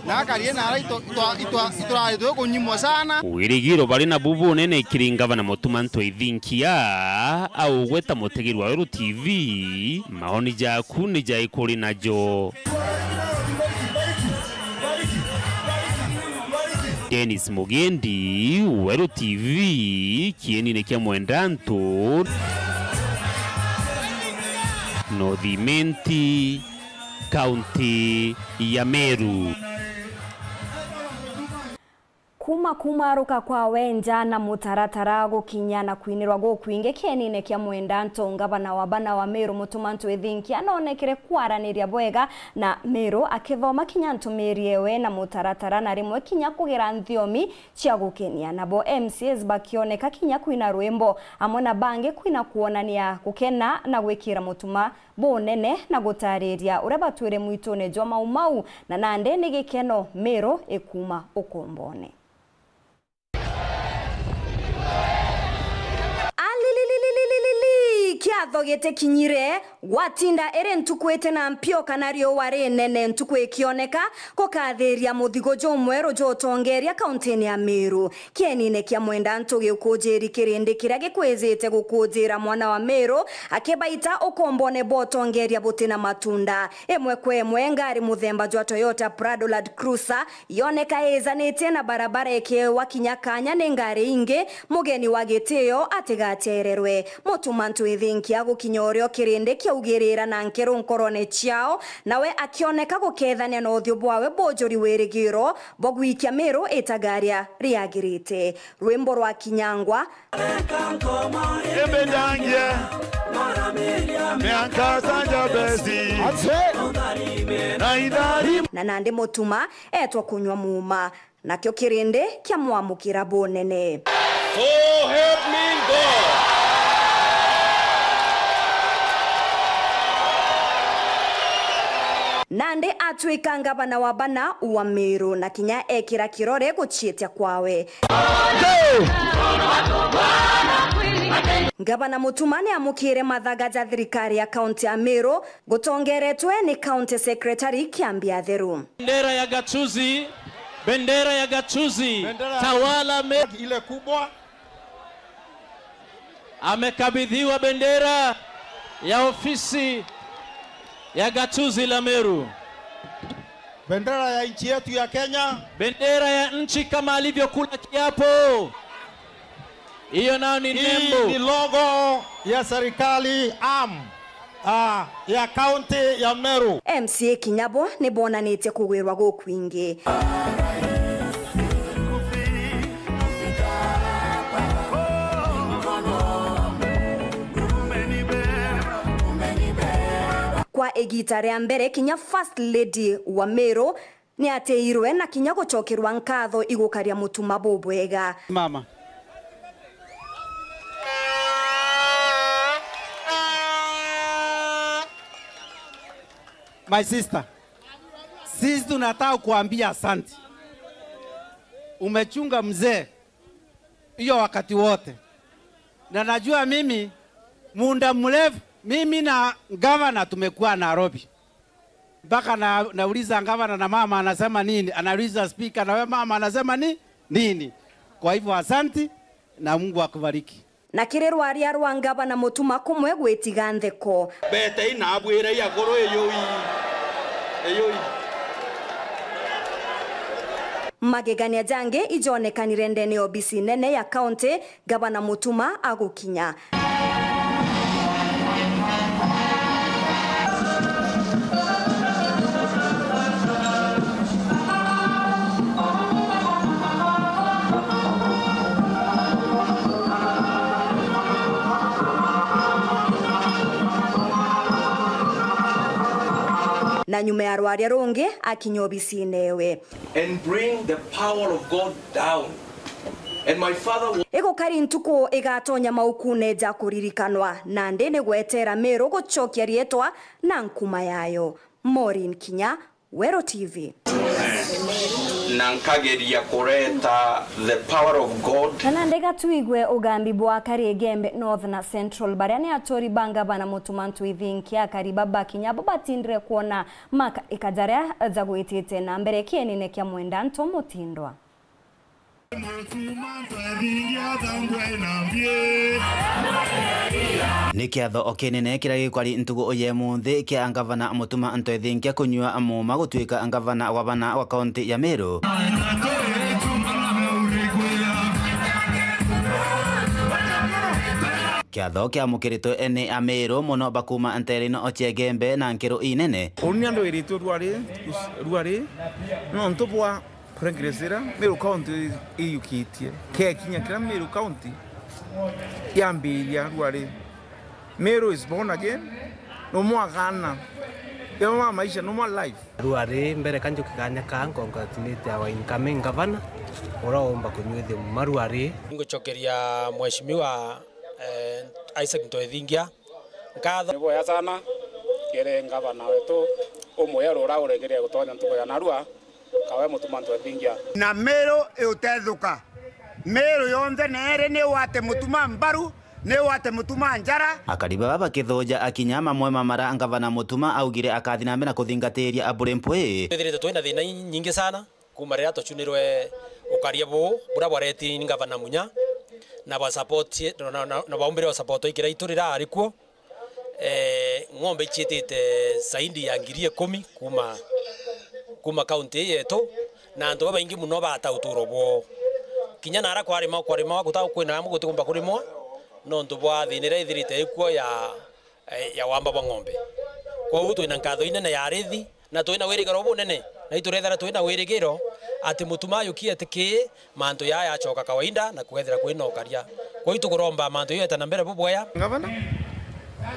na akari nara itu-, itwa-, itwa-, iturari tukunyimwa sana. Wirigiro bari nabu bunene kiri ngavana Mutuma Ntwethinkia, augweta mutegeri wa Weru T V, maoni jaku ni jai kuri najo. Dennis Mugendi, Weru T V, kienine kia Mwendantu, North Imenti, kaunti ya Meru. Kuuma kumaruka kwa wenja na mutaratara gukinya na kwinirwa gukwingi kienine kia Mwendantu, ngavana wa bana wa Meru Mutuma Ntwethinkia anoonekere kwaraniria bwega na Meru, akithoma kinya ntumiri ewe na mutaratara, na rimwe kinya kugira nthiomi cia gukenia. Nabo M C As bakioneka kinya kwina rwimbo, amwe na bangi kwina kwonania gukena na gwikira Mutuma bunene na gutariria uria batwire mwitune jwa Mau Mau, na nandi ni gikeno Meru ikuuma ukombone. Alililililili, kiatho gitikinyire, gwatinda iri ntuku iti na mpio kana riua rinene, ntuku ikioneka, gukathiria muthigu jumweru jutongeria kauntini ya Meru. Kienine kia Mwendantu giukujiri kirindi kiria gikwizite gukujira mwana wa Meru, akibaita ukombone bwa utongeria buti na matunda. Imwe kwa imwe, ngari muthemba jwa Toyota Prado Land Cruiser yoneka ijanitie na barabara ikiewa kinya kanya ni ngari ingi, mugeni wa gitio atigatererwe. Mutuma Ntwethinkia gukinya urio kirindi kiaugirira na nkeru nkorone ciao, nawe akioneka gukethania na uthiu bwawe bujuri wirigiro bwa gwikia Meru itagaria riagirite. Rwimbo rwa kinyangwa. Imbe ndangie, mianka sanja besi. Na ithari. Na nandi Mutuma etwa kunywa muuma, nakio kirindi kiamwamukira bunene. So help me God. Nandi atwika ngavana wa bana wa Meru, na kinya ekira kirore gucietia kwawe. Ngavana Mutuma ni amukire mathaga ja thirikari ya kaunti ya Meru, gutongeretwe ni County Secretary Kiambi Atheru. Bendera ya gatuzi, bendera ya gatuzi, bendera ya tawala me- ile kubwa. Amekabidhiwa bendera ya ofisi ya gatuzi la Meru. Bendera ya nchi yetu ya Kenya. Bendera ya nchi kama alivyokula kiapo. Hiyo nayo ni nembo. Hii ni logo ya serikali am, ah, ya kaunti ya Meru. M C A kinya bo ni bonanitie kugwirwa gukwingi. Kwa igiita ria mbere, kinya First Lady wa Meru ni atiirwe na kinya gucokerwa nkatho igukaria Mutuma bubwega. Mama. My sister, sisi tunataka kuambia asante. Umechunga mzee hiyo wakati wote. Na najua mimi, muda mrefu, mimi na gavana tumekuwa Nairobi. Mpaka na, nauliza gavana na mama anasema nini, anauliza speaker na we mama anasema ni, nini. Kwa hivyo, asanti na Mungu akubariki. Na kiri rwaria rwa ngavana Mutuma kumwe gwitiga ntheko. Betei na abwirei akuru, iyui, iyui. Magegania jangi ijonekanire ndene ya obisi nene ya kaunti, ngavana Mutuma agukinya. Na nyuma ya rwaria rungi, akinya obisine ewe. And bring the power of God down. And my father wa- Igukari ntuku igatonya maukune ja kuririkanwa, nandi ni gwetera Meru gucokia riitwa na nkuma yayo. Maureen Kinya, Weru T V. Na nkageria kureta the power of God. Na nandi ga tuigue ugambi bwa akari Igembe North na Central, baria ni aturi ba ngavana Mutuma M'Ethingia, akari baba kinya bo batindire kwona maka ikajaria jagwitite na mbere kienine kia Mwenda Nto Mutindwa. Ni kiatho o kinene kiria gikwari ntugu ya munthi kia ngavana Mutuma M'Ethingia kunyua muuma gutuika ngavana wa bana wa kaunti ya Meru. Kiatho kiamukiritwe ni Ameru mono bakuma nteere ino cia Igembe na nkiru inene. Uni andu iritwe ruari, ruari, nontu bwa progress ira Meru County iyukitie. Kekinya kira Meru County yambiria ruari. Meru is born again. No more gana. Yo ma maisha, no more life. Ruari mbere kanju kiganya ka congratulate our incoming governor, ura umba kunyuithia muma ruari. Ngucokeria Mheshimiwa, eh, Isaac M'Ethingia nkatho. Ni bwega sana kiri ngavana wetu umwe ura uregere gutonya ntuku ya narua, kawe Mutuma M'Ethingia. Na Meru iutethuka. Meru yonthe neeri ni wate Mutuma mbaru, ni wate Mutuma njara. Akari baba bakithuja akinya mamwe ma mara ngavana Mutuma augire akathi na mbere na kuthingatiria aburi mpwi. Twithirite twina thina inyingi sana. Kuuma riria twacunirwe ukaria buu, buria bwareti ni ngavana Munya, na ba support, na, na, na baumbire o support ikira itu riraari kuo, eh, ng'ombe iciitite zaidi ya ngiri ikumi kuuma, kuuma kaunti ii yetu, na antu babaingi mono baata uturo bwoo. Kinya naara kwarima, kwarima guta kwina amwe gutikumba kurimwa, nontu bwa thina iria ithirite ikuo ya eh, ya wamba bwa ng'ombe. Kwou twina nkatho inene ya arithi, na twina wirigiro bunene, na iturethera twina wirigiro ati Mutuma ayukia etikie mantu yaya acoka kawaida na kwethira kwina ukaria. Kwou tukuromba mantu yeta na mbere bubwea. Ngavana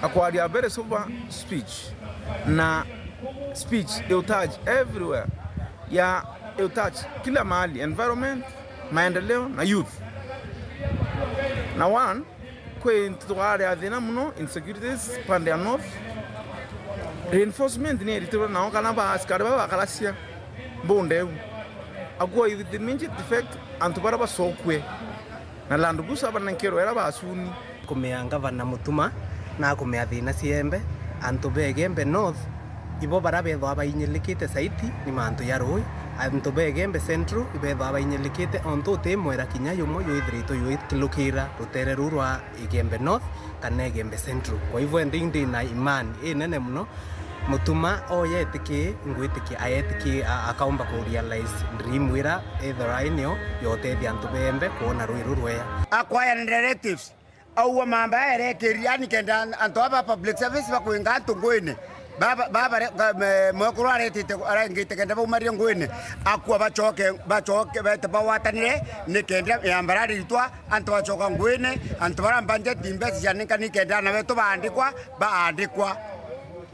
akwaria very sober speech, na speech iu touch everywhere, ya iu touch kila mahali, environment, maendeleo na youth. Na one, kwi ntuku aria thina mono, insecurities pande ya north. Reinforcement ni iritirwe nao kana ba askari baba bakaracia mbunde iu. Akuo with immediate effect antu bara bacokue na land cruiser banenkerwe era bacuni. Kumea ngavana Mutuma na kumea thina ciembe, antu ba Igembe North ibo bara bethwa bainyilikite saiti ni mantu ya rui. Antu ba Igembe Central ibethwa bainyilikite ontu uti mwera kinya yumwe yuithiritwe yuikilukira rutere ruu rwa Igembe North kana Igembe Central. Kwa hivyo ndi, ndi na imani inene mono Mutuma oyetikie, ngwitikia ayetikie, a-, akaumba ku realize dream ira ethirwa inio yotethia antu bembe kwona rui ruu rwea. Acquiring directives. Aua mamba aerekiria, yani kenda an-, antu aba public service bakwinga antu nguine. Baba, baba re-, ka-, me-, mwekuru aretite, arengite kenda baumarie nguine. Akua bacoke, bacoke, bete bagwatanire, ni kenda yamba raritwa, antu bacoka nguine, antu bara budget mbeca cianenkani kenda ana betu baandikwa, baandikwa.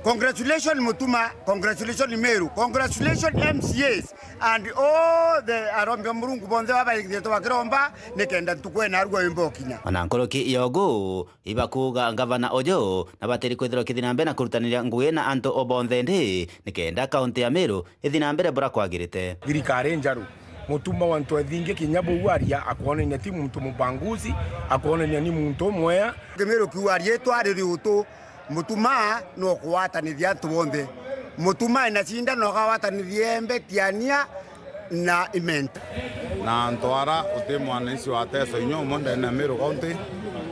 Congratulations Mutuma, congratulations Meru, congratulations M C As. And all the arombi ba Murungu bonthe babaigithitwe bakiromba, nikenda ntuku ena arua imbokinya. Ona nkuruki ya ugu, ibakuuga ngavana uju nabatiri kwithirwa kithina mbere na kurutaniria ngugi na antu o bonthe ndi, nikenda kaunti ya Meru ithina mbere bura kwagirite. Thirikari njaru, Mutuma wa M'Ethingia kinya buu aria akwonania ti muntu mubanguzi, akwonania ni muntu mwea. Kimiru kiuga riitwa riri utu. Mutuma nokugwatanithia antu bonthe. Mutuma ena cinda nokagwatanithia Embe, Tiania na Imenta. Na antu ara uti mwananchi wa Teso inya umwe ndene ya Meru County,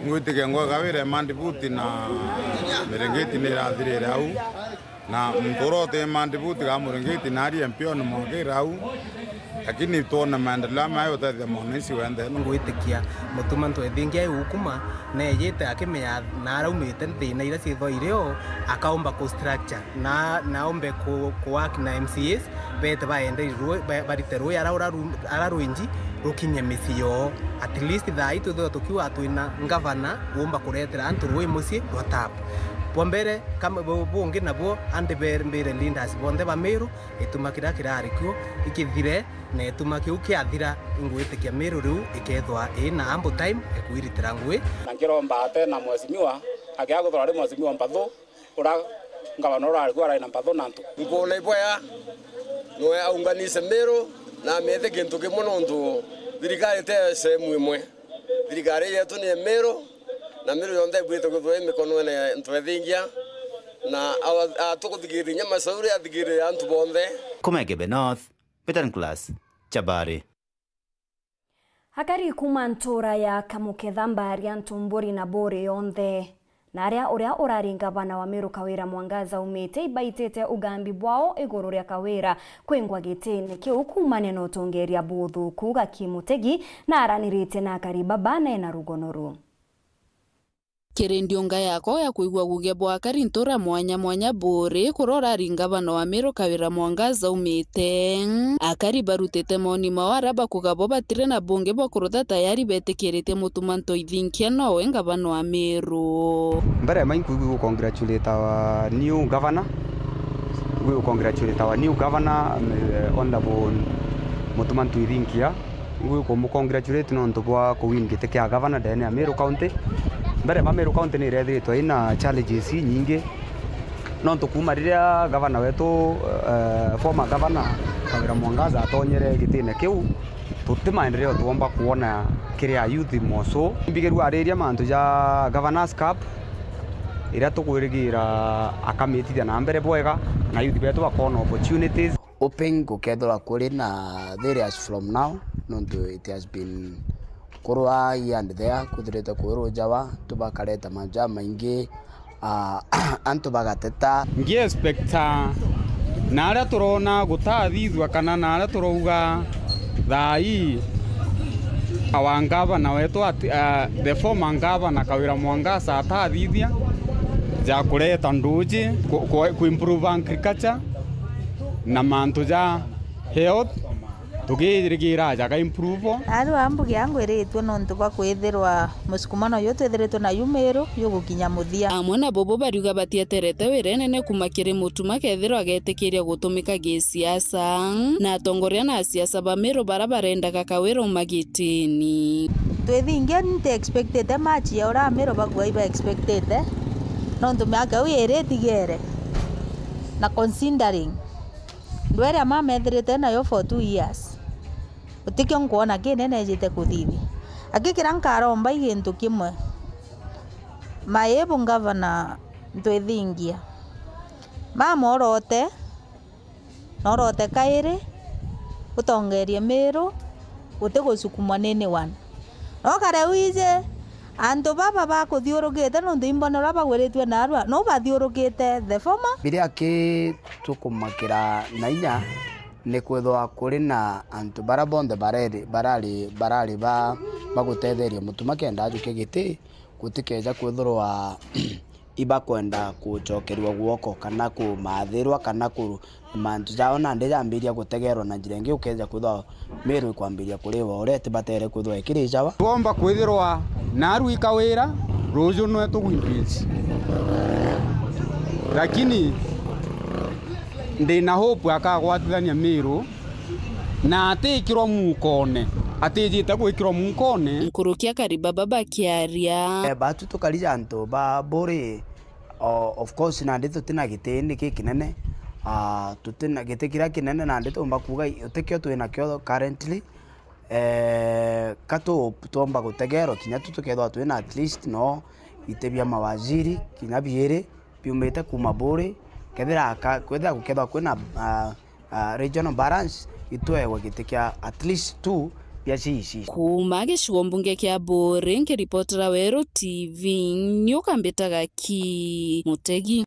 ngwitikia ngwega wira Emandi Buti na mirengeti ni irathirire au. Na muntu uria uti Emandi Buti ga murengeti na ari M P one mwakira au, lakini twone maendeleo maya utethia mwananchi wenthe. Ngwitikia Mutuma Ntwethingia i ukuma neejite akimenya na araumite thina iria ciithwa irio, akaumba ku structure na, na aumbe ku, ku work na M C As, beete baende rui-, ba-, barite rui ara, ura ru-, ara rwingi rukinye micii yoo. At least thaa ii twithirwa tukiuga twina ngavana uumba kuretera antu rui mucii rwa tap. Bwa mbere, kam-, bu-, bungi nabuo andi be-, mbire leaders bonthe ba Meru, ituma kiria kirari kuo ikithire, na ituma kiu kiathira, ingwitikia Meru riu ikethwa ina ample time ya kwiritira ngui. Na nkiromba ate na mheshimiwa, akiaga guthora ari mheshimiwa Mpathu, ura ngavana urari kuo arai na Mpathu na antu. Nkuona ibwega, noe aunganise Meru, na amete kintu kimwe nontu thirikari te sehemu imwe. Thirikari yetu ni ya Meru, na Meru yonthe ibwite kwithirwa i mikonone ya Ntwethingia, na awa-, a, tukuthikiria inya Machauri athikirie antu bonthe. Kuma Igembe North, Peter Nicholas, Chabari. Akari kuuma ntuura ya Kamuketha, Mbaria, Ntumburi na Buuri yonthe, na aria uria urari ngavana wa Meru Kawira Mwangaza aumite, ibaitite ugambi bwao iguru ria Kawira kwingwa gitiine kiu kuumania na utongeria buthuku ga kimutegi, na aranirite na akari baba na ena rugono ru. Kiri ndiunga yakwa ya kwigua gugia bwa akari ntuura mwanya mwanya Buuri, kuria urari ngavana wa Meru Kawira Mwangaza aumite, akari barutite maoni mao aria bakuga bo batiri na bungi bwa kurutha tayari betikiritie Mutuma Ntwethingia nowe ngavana wa Meru. Mbere ya maingi, we will congratulate our new governor. We will congratulate our new governor, eh, Honorable Mutuma Ntwethingia. Ngwi kumu congratulate nontu bwa ku win giti kia gavana ndene ya Meru County. Mbere ba Meru County ni irethiritwe ina challenges inyingi, nontu kuuma riria gavana wetu, eh, former governor Kawira Mwangaza atonyere gitine kiu, tuti maendeleo twomba kwona kiri a youth moso. Mbigirua ariria mantu ja Governors Cup, iria tukwirigira akamitithia na mbere bwega, na youth betu bakona opportunities. Hoping gukethirwa kuri na there as from now, nontu it has been kurwa here and there, kwithirite kwirujawa, antu bakareta mantu jamaingi, ah, antu bagateta. Ngi expecta na aria turona gutathithua kana na aria turauga thaa ii, our ngavana wetu ati, ah, the former ngavana Kawira Mwangaza atathithia ja kureta nduji, ku, ku, ku improve agriculture, na mantu ja health, tukirigira jaga improve. Aru ambuge angwiritwe nontu bwa kwithirwa musukumano uyu twithiritwe na yu Meru yugukinya muthia. Amwe na bobo bariuga batieterete wira inene kuma kiri Mutuma kethirwa agetikiria gutumika gisiasa na atongoria na asiasa ba Meru bara barendaga Kawira uma gitini. Twithingia nti expectete match ya ura Meru bagua iba expectete, nontu miaka iu iri itigere. Na considering ndwere mama ethirite nayo for two years, gutikio nkwona kinene ejite kuthithi. Aki kiria nkaromba i gintu kimwe, maebu ngavana Ntwithingia, mama orote, na orote kairi, utongerie Meru, uti gusukumwa ni anyone. No kare wije, antu baba bakuthiurukite nontu imbone uria bagwiritue narua, no bathiurukite the former. Biria ki tukumakira na inya ni kwithwa kuri na antu baria bonthe bareri-, barari, barari ba, bagutetheria Mutuma kenda ajuke giti, gutikeja kwithirwa ibakwenda gucokerua guoko kana kumathirwa kana ku-, mantu jao nandi jambiria gutegerwa na njira ingi, ukeja kwithwa Meru ikwambiria kuriwa uria itibatere kwithwa ikirijawa. Twomba kwithirwa naru i Kawira, ruju nwe tugwinduici. Lakini ndina hope akagwatithania Meru na atikirwa mukone, atijite gwikirwa mukone. Nkuruki akari baba bakiaria. Eh, batu tukarija antu ba Buuri, o-, of course, nandi tutina giti ni gikinene. Ah, tutina giti kiria kinene nandi tumba kuuga i-, utikio twinakio currently. Eh, ka tu-, twomba gutegerwa kinya tu tukethwa twina at least no iti bia mawaziri kinya biiri biumite kuuma Buuri, kethira ka-, kwethira gukethwa kwina, ah, ah, regional balance, itwewe giti kia at least two Bia cici. Kuuma gicigo mbunge kia Buuri, nkiripotera Weru T V, ni ukambitaga ki Mutegi.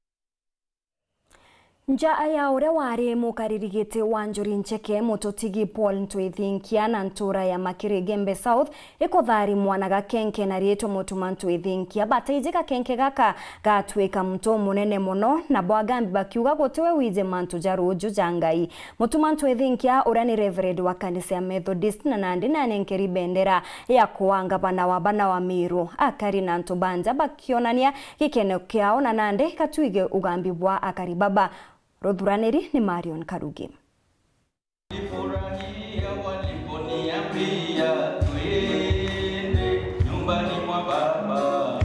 Nja ya uria wari mukariri giti wa Njuri Ncheke, Mututigi Paul Ntwithinkia na ntura ya Makiri Gembe South, ikutharimwa na gakenke na riitwa Mutuma Ntwithinkia. Bataiji gakenke gaka gatwika muntu umunene mono, nabo agambi bakiuga gutiwe wiji mantu ja ruuju ja Ngai. Mutuma Ntwithinkia, uria ni Reverend wa kanisa ya Methodist, na nandi nanenkeri bendera ya kuaa ngavana wa bana wa Miru. Akari na antu ba nja bakionania gikeno kiao, na nandi katwige ugambi bwa akari baba. Ruthuraniri ni Marion Karugi. Nilifurahia waliponiambia twende nyumbani mwa Baba.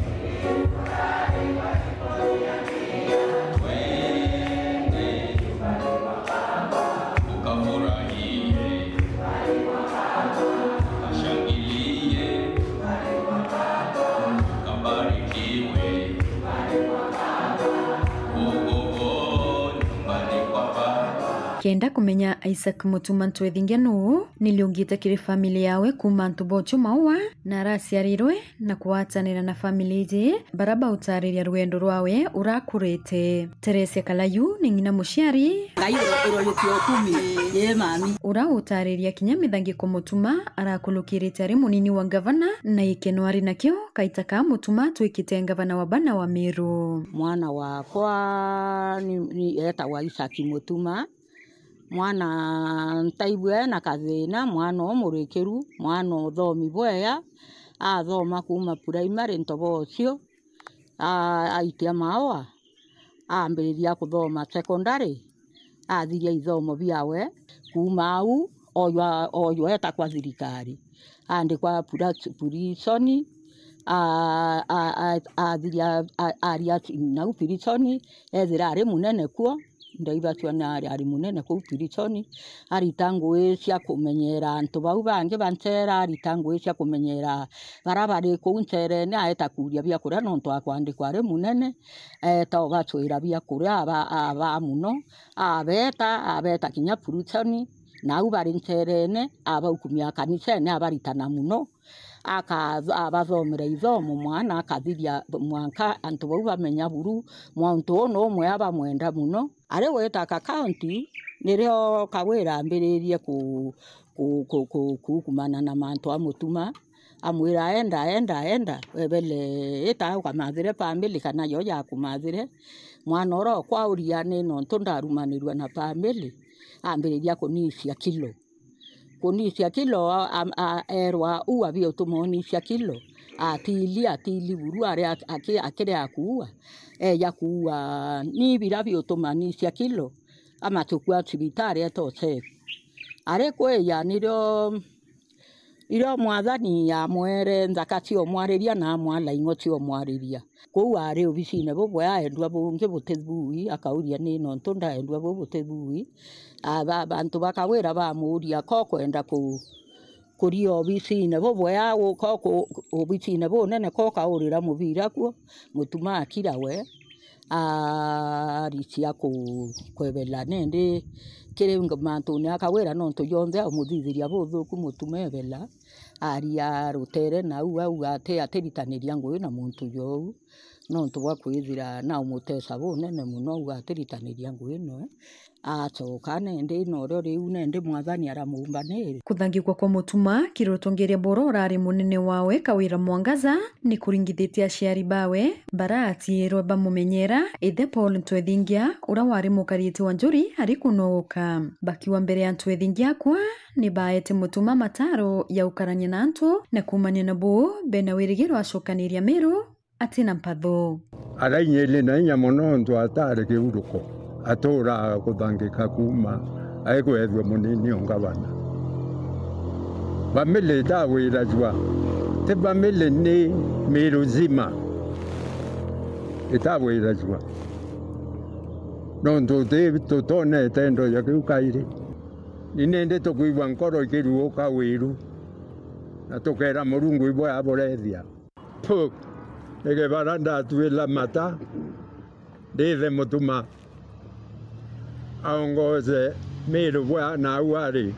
Twende nyumbani mwa Baba. Ukafurahie. Ukashangilie. Ukabarikiwe. Oh, oh, oh, nyumbani kwa Baba. Kenda kumenya Isaac Mutuma Ntwithingia nuu, niliungite kiri family yawe kuuma antu bocho maua, na araciarirwe na kugwatanira na family iji, bara bautariria rugendo rwawe urakurite. Teresia Kalayu ni ng'ina muciari. Ngai uro-, uroriukie ukumi. Ii, mami. Ura utariria kinya mithangiko Mutuma arakulukirite ari munini wa ngavana, na ikeno ari nakio kaita ka Mutuma twikite ngavana wa bana wa Miru. Mwana wakwa ni, ni etagwa Isaac Mutuma. Mwana ntaigua ena kathina, mwana umurikiru, mwana uthomi bwega, athoma kuuma primary ntobo ucio, a-, aitia maua, ambiriria kuthoma secondary, athiria ithomo biawe. Kuuma au, oywa, oywa eta kwa thirikari, andikwa pura-, prison, a-, a-, a-, athiria, a-, aria nau prison, ethira ari munene kuo, ndaibatua ni ari, ari munene kuu prison, arita ngugi cia kumenyera antu bau bangi ba nchera, arita ngugi cia kumenyera bara bari kuu ncherene, aeta kuuria biakuria nontu akwandikwa ari munene, eeta ugacwira biakuria aba, aba muno, abeta, abeta kinya prison, na au bari ncherene, abaukumia kanisene, abaritana muno, aka-, abathomera ithomo mwana akathiria mwanka antu bau bamenya buru, muntu uu no umwe abamwenda muno. Ari gwita ka county, nirio Kawira ambiririe ku-, ku-, ku-, ku-, kuukumana na mantu a Mutuma, amwira, "Enda, enda, enda, webele, ita ukamathire family kana yo yakumathire." Mwana uria okwa auria, "Ni nontu ndarumanirua na family?" Ambiriria kunisia kilo. Kunisia kilo, a-, a-, a-, erwa, "Ua biutuma unisia kilo." Atili, atili buru ari a-, aki-, akiri akuua. Eja kuua, "Ni bira biutuma nisia kilo." Amachukua cibitari eta usefu. Ari kwija nirio, irio Mwathani amwere nthaka ciomwariria na amwala ing'o ciomwariria. Kuu ari obisine bubwe aendwa bungi buti bui, akauria, "Ni nontu ndaendwa buu buti bui?" Aba, bantu ba Kawira bamuuria, "Ko kwenda ku-, kuria obisine bubwe au, ko ku-, obisine bunene, ko kaurira mubira kuo?" Mutuma akira we, aricia ku-, kwebela nindi kiri mantune a Kawira, nontu jonthe aumuthithiria buthuku Mutuma ebela, aria rutere nau au ati-, atiritaniria ngugi na muntu jou, nontu bwa kwithira naumutesa bunene mono au atiritaniria ngugi noe. Acoka nindi norio riu nindi Mwathani aramumbaniri. Kuthangikwa kwa Mutuma kiri utongeria bura urari munene wawe Kawira Mwangaza ni kuringithitie aciari bawe bara atiirwe bamumenyera ithe Paul Ntwethingia, uria wari mukariti wa Njuri ari kunogoka. Bakiwa mbere ya Ntwethingia akua, ni baete Mutuma mataro ya ukarania na antu na kuumania na buu bena wirigiro acokaniria Miru ati na mpatho. Arainyirie na inya mono ontu atari kiuruko, atuuraga kuthangika kuuma aikwethua munini o ngavana. Family itagwirajua, ti family, ni Miru nzima itagwirajua, nontu ti-, tutonete ndoja kiu kairi. Ni nindi tukwigua nkoro ikiruuka wiru, na tukeera Murungu ibwe aburethia. Pu! Ni kibara ndatuira mata, ndithe Mutuma aongoze Miru bwa nau ari.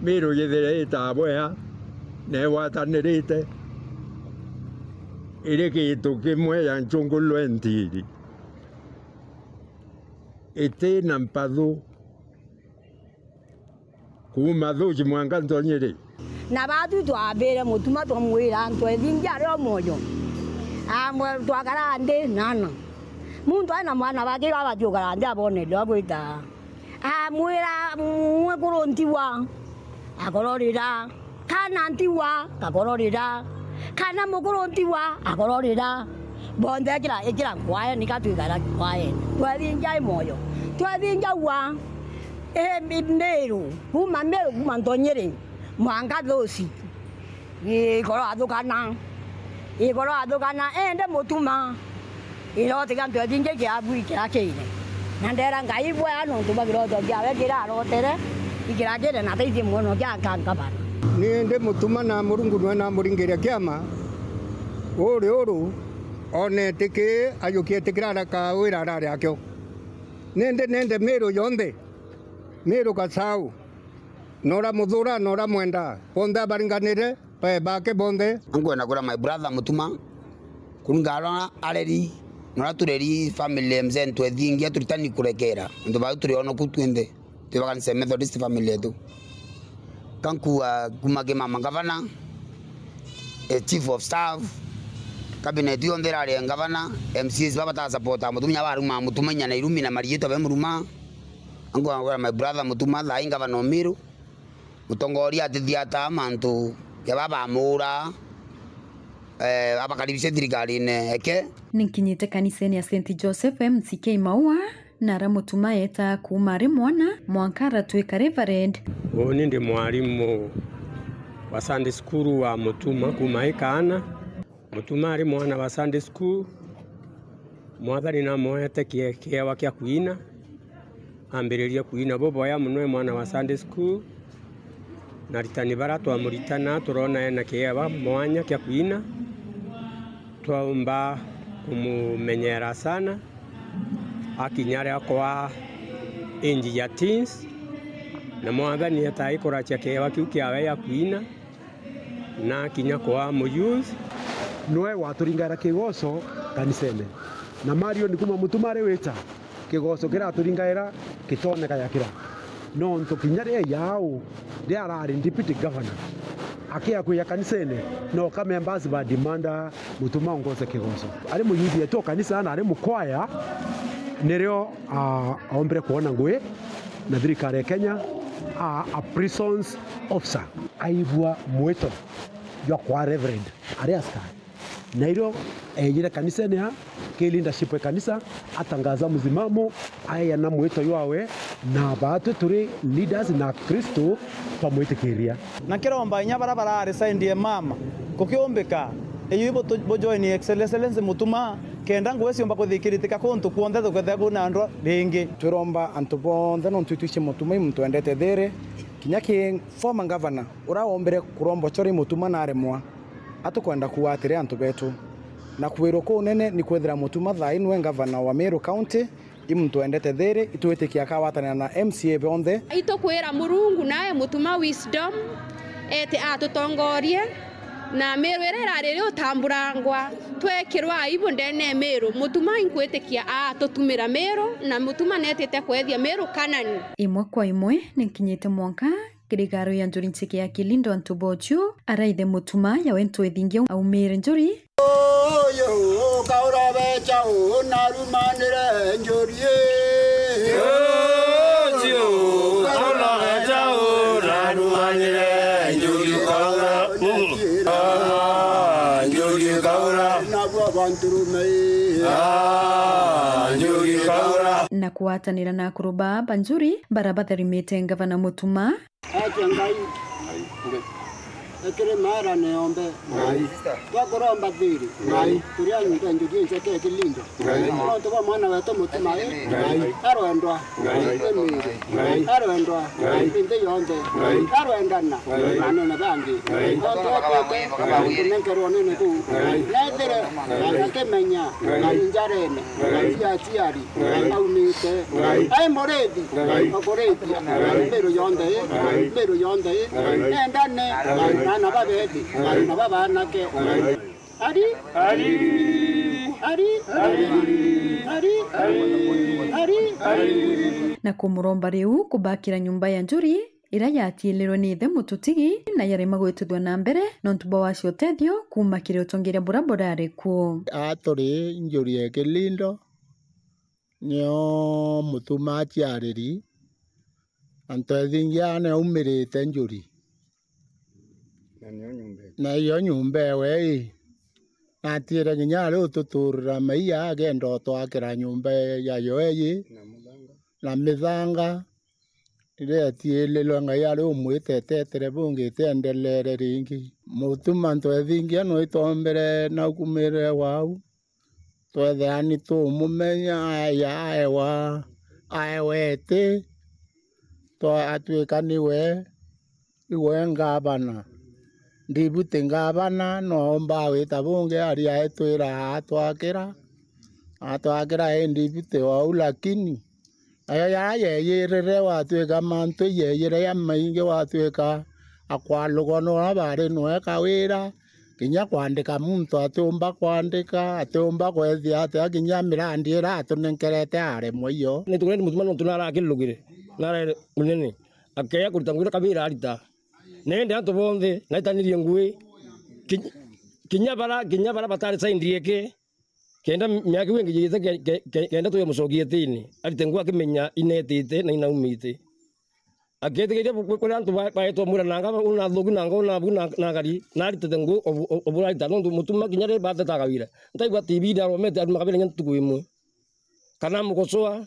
Miru yithire itabwea, negwatanirite iri gintu kimwe ya nchungu lwentiri, iti na mpathu. Kuuma Thuci mwanka Ntonyiri. Na baatwi twambire Mutuma twamwira, antu ethingi ari o mwoyo. Amwe twakara nthi nana. Muntu ari na mwana wake iga abathi ukara nthi abonere wa gwita. Amwira, mwekuru ntigwa, akororira. Kana ntigwa, gakororira. Kana mukuru ntigwa, akororira. Bonthe ikira, ikira nkwaeni, ka twikara nkwaeni. Twethingia i mwoyo. Twethingia ua. Ii, mi-, Miru, kuuma Miru, kuuma Ntonyiri, mwanka Thuci. Ii, ikoro athukana. Ikoro athukana, indi Mutuma. Irote kia antu ethingi kiabui kirakiire. Na ndera Ngai bwea nontu bwa kiroto kiawe kirarotere, ikirakiire na taithi mwono kia nkankabana. Ni indi Mutuma na Murungu nwe namuringiria kiama, uri uru, onetiki ayukie tikira araka wira arari akio. Nindi nende Miru yonthe, Miru Gasau, na uria muthura, na uria mwenda, bonthe abaringanire, bae bake bonthe. Nkwenda kwira my brother Mutuma, kuringana na areri, na uria tureri family ya mzee Ntwethingia, turitani kurekera. Antu bau turi ono ku twinthe, twi ba kanisa ya Methodist family yetu. Kankua kuma ki mama ngavana, eh, chief of staff, cabinet yonthe irari ya ngavana, M C As baba ta support Mutuma, inya baruma Mutuma inya na irumi na mariitwa be muruma. Ankwenda kwira my brother Mutuma, thaa ii ngavana o Miru, mutongoria atithiataa mantu ya baba amuura, eh, abakaribishe thirikarine eke. Ni nkinyite kanisene ya Saint Joseph M C K Maua, na ara Mutuma eetaa kuuma ari mwana, mwanka aratwika Reverend. Uuni ndi mwarimu wa Sunday school wa Mutuma kuuma i kaana. Mutuma ari mwana wa Sunday school, Mwathani namwoete kie-, kiewa kia kwina. Ambiririe kwina buboya mono e mwana wa Sunday school, na aritani bara twamuritana turona ena kiewa mwanya kia kwina. Twaumba kumumenyera sana, akinya aria kwa age ya teens, na Mwathani etaa ikuracia kiewa kiu kiawe ya kwina. Na kinya kwaa muyuthi. Nwe waturingaira kigoco kanisene. Na Marion kuma Mutuma ari wita, kigoco kiraturingaira kitoneka ya kira. Nontu kinya ria yao ria arari deputy governor, akia kwija kanisene, no ka members ba demanda Mutuma ongoce kigoco. Ari muyuthi wetu o kanisa na ari mukwaya, nirio, ah, ombire kwona ngui na thirikari ya Kenya, a, a prisons officer. Aigua mwito jwa kwa Reverend ari askari. Na irio eejire kanisene aa, ki leadership ya kanisa, atangaza msimamo, aeana mwito jwawe, na baatwi turi leaders na Kristo twamwitikiria. Na kiromba inya bara barari side ya mama, kukiumbika, iyu butu-, bujoini Excellency Mutuma, kenda ngui ciumba kuthikiritika kuntu kwonthe tukethira kwina ndwa ringi. Twiromba antu bonthe, nontu itwici Mutuma i muntu wendete thiri, kinya ki former governor uria wombire kuromba ucori Mutuma naremwa, atukwenda kuwatire antu betu. Na kwirwa kunene ni kwithira Mutuma thaa ii nwe governor wa Meru County, i muntu wendete thiri, itwitikia akawatanira na M C A bonthe. Itukwira Murungu nae Mutuma wisdom, ete atutongorie, na Meru iria irari iri utamburangwa, twekirwa aibu ndene ya Meru. Mutuma inkwitikia atutumira Meru, na Mutuma netite kwethia Meru Kanani. Imwe kwa imwe, ni nkinyite mwanka kirigaro ya njuri ncheke ya Kilindo antu bochu, araithe Mutuma yawe Ntwethingia aumire njuri. Uyu kaura becha u narumanire njuri. Uyu kaura becha u narumanire njuri kaura. Ah, njuri kaura. Nabwo banturume. Ah, njuri kaura. Na kugwatanira na akuru ba Banjuri bara batharimite ngavana Mutuma. Acha Ngai. Ekiri maera ni ombe. Ngai. Twakuromba thiri. Ngai. Turia nyumba njuri njeke kilindo. Ngai. Nontu bwa mwana wetu Mutumai. Ngai. Arwendwa. Ngai. Ni miri. Ngai. Arwendwa. Ngai. Ni nthi yonthe. Ngai. Arwendana. Ngai. Na anene bangi. Ngai. Nontu okite. Ngai. Kunenkerwa nene kuu. Ngai. Nethire. Ngai. Akimenya. Ngai. Njarene. Ngai. Cia aciari. Ngai. Aumite. Ngai. Ai murithi. Ngai. Okurithia. Ngai. Miru yonthe ii. Ngai. Miru yonthe ii. Ngai. Nendane. Ngai. Na ana babethi. Ngai. Na babanake. Ngai. Ari. Ari. Ari. Ari. Ari. Ari. Na kumuromba riu kubakira nyumba ya njuri iria yatiilirwe ni ithe mututigi na yarema gwitithua na mbere nontu bwa wacia utethio kuuma kiri utongeria buria burari kuo. Aa turi njuri ya kilindo, nio Mutuma aciariri, na ntwethingia nio aumirite njuri. Na nio nyumba ewe. Na iyo nyumba ewe ii. Natiire kinya ari ututurira maiya, akenda utwakira nyumba yayo ii. Na muthanga. Na mithanga. Riria etiililwe Ngai ari umwite etetere bungi itiendeleere ringi. Mutuma ntwethingia no itombere na ukumire wau. Twethira ni tumumenya, aya aewa, aewa iti, twa-, atwika niwe, iwe ngavana. Ndibuti ngavana, no aumba gwita bungi, ari aetwira atwakira, atwakira e ndibuti wau, lakini nayo yara yeyirire, watwika mantu iyeyire ya maingi, watwika akwaluga nora bari nwe Kawira, kinya kwandika muntu atiumba kwandika, atiumba kwethia atia, kinya mirandi ira atunenkerete aremwa iyo. Ni tukureni Mutuma nontu nara akirugire, nara munene, akeya kurita ngugi iria Kawira arita. Na indi antu bonthe naitanirie ngugi, ki-, kinya bara, kinya bara batari saindi eke, kenda miaka iu ingi yite ke-, ke-, ke-, kenda tuya mucokie tini, arite ngugi akimenya inetite na inaumite. Aketikiria bu-, bu-, kuria antu ba-, baetwa mwira nanga, una thuki nanga, una bu na, na ngari, na aritite ngugi obu, obu, obu arita, nontu Mutuma kinya ri bateta Kawira. Ntaigua T V ndaromete aruma Kawira kinya ntuku imwe. Kana mugocoa,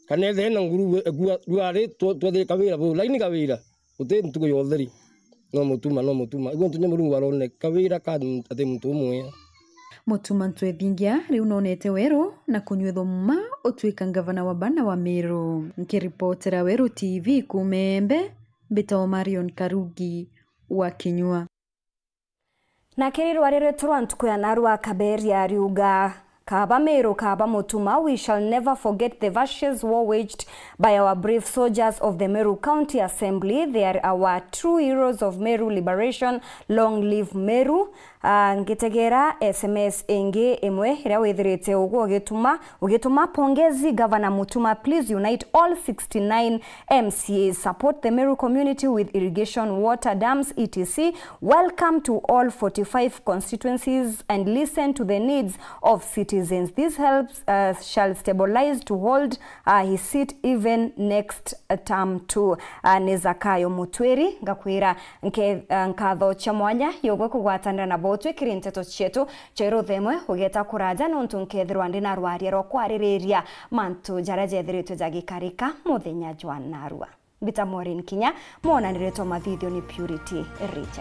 kana ethire na nguru we-, ekua, rwari twe-, twethire Kawira bu, lakini Kawira, uti ntuku ya utheri. No Mutuma, no Mutuma. Igua ntu nya Murungu arone Kawira ka ati muntu umwe. Mutuma ntwethingia riu nonete weru na kunyuithwa muma utwika ngavana wa bana wa Meru. Nkiripotera Weru T V kuuma Embe, mbitagwa Marion Karugi wa Kinyua. Na kiri rwari rwetu rwa ntuku ya narua, Kaberia ariuga, "Kaaba Meru, kaaba Mutuma, we shall never forget the vicious war waged by our brave soldiers of the Meru County Assembly. They are our true heroes of Meru liberation. Long live Meru." Ah, ngitegera S M S ingi imwe iria withirite ugwe ugituma, ugituma, "Pongezi Governor Mutuma, please unite all sixty-nine M C As, support the Meru community with irrigation, water, dams, et cetera. Welcome to all forty-five constituencies and listen to the needs of citizens. This helps, uh, shall stabilize to hold, uh, his seat even next, uh, term too." Uh, ni Zakayo Mutwiri, ngakwira nke-, uh, nkatho cia mwanya yogwe kugwatanira nabo twikiri nteto cietu cia irutha imwe ugeta kuraja, nontu nkethirwa ndi na rwaria rwa kwaririria mantu jaria jethiritwe jagikarika muthenya jwa narua. Mbita Maureen Kinya, mwonaniritwe mathithio ni Purity Richard.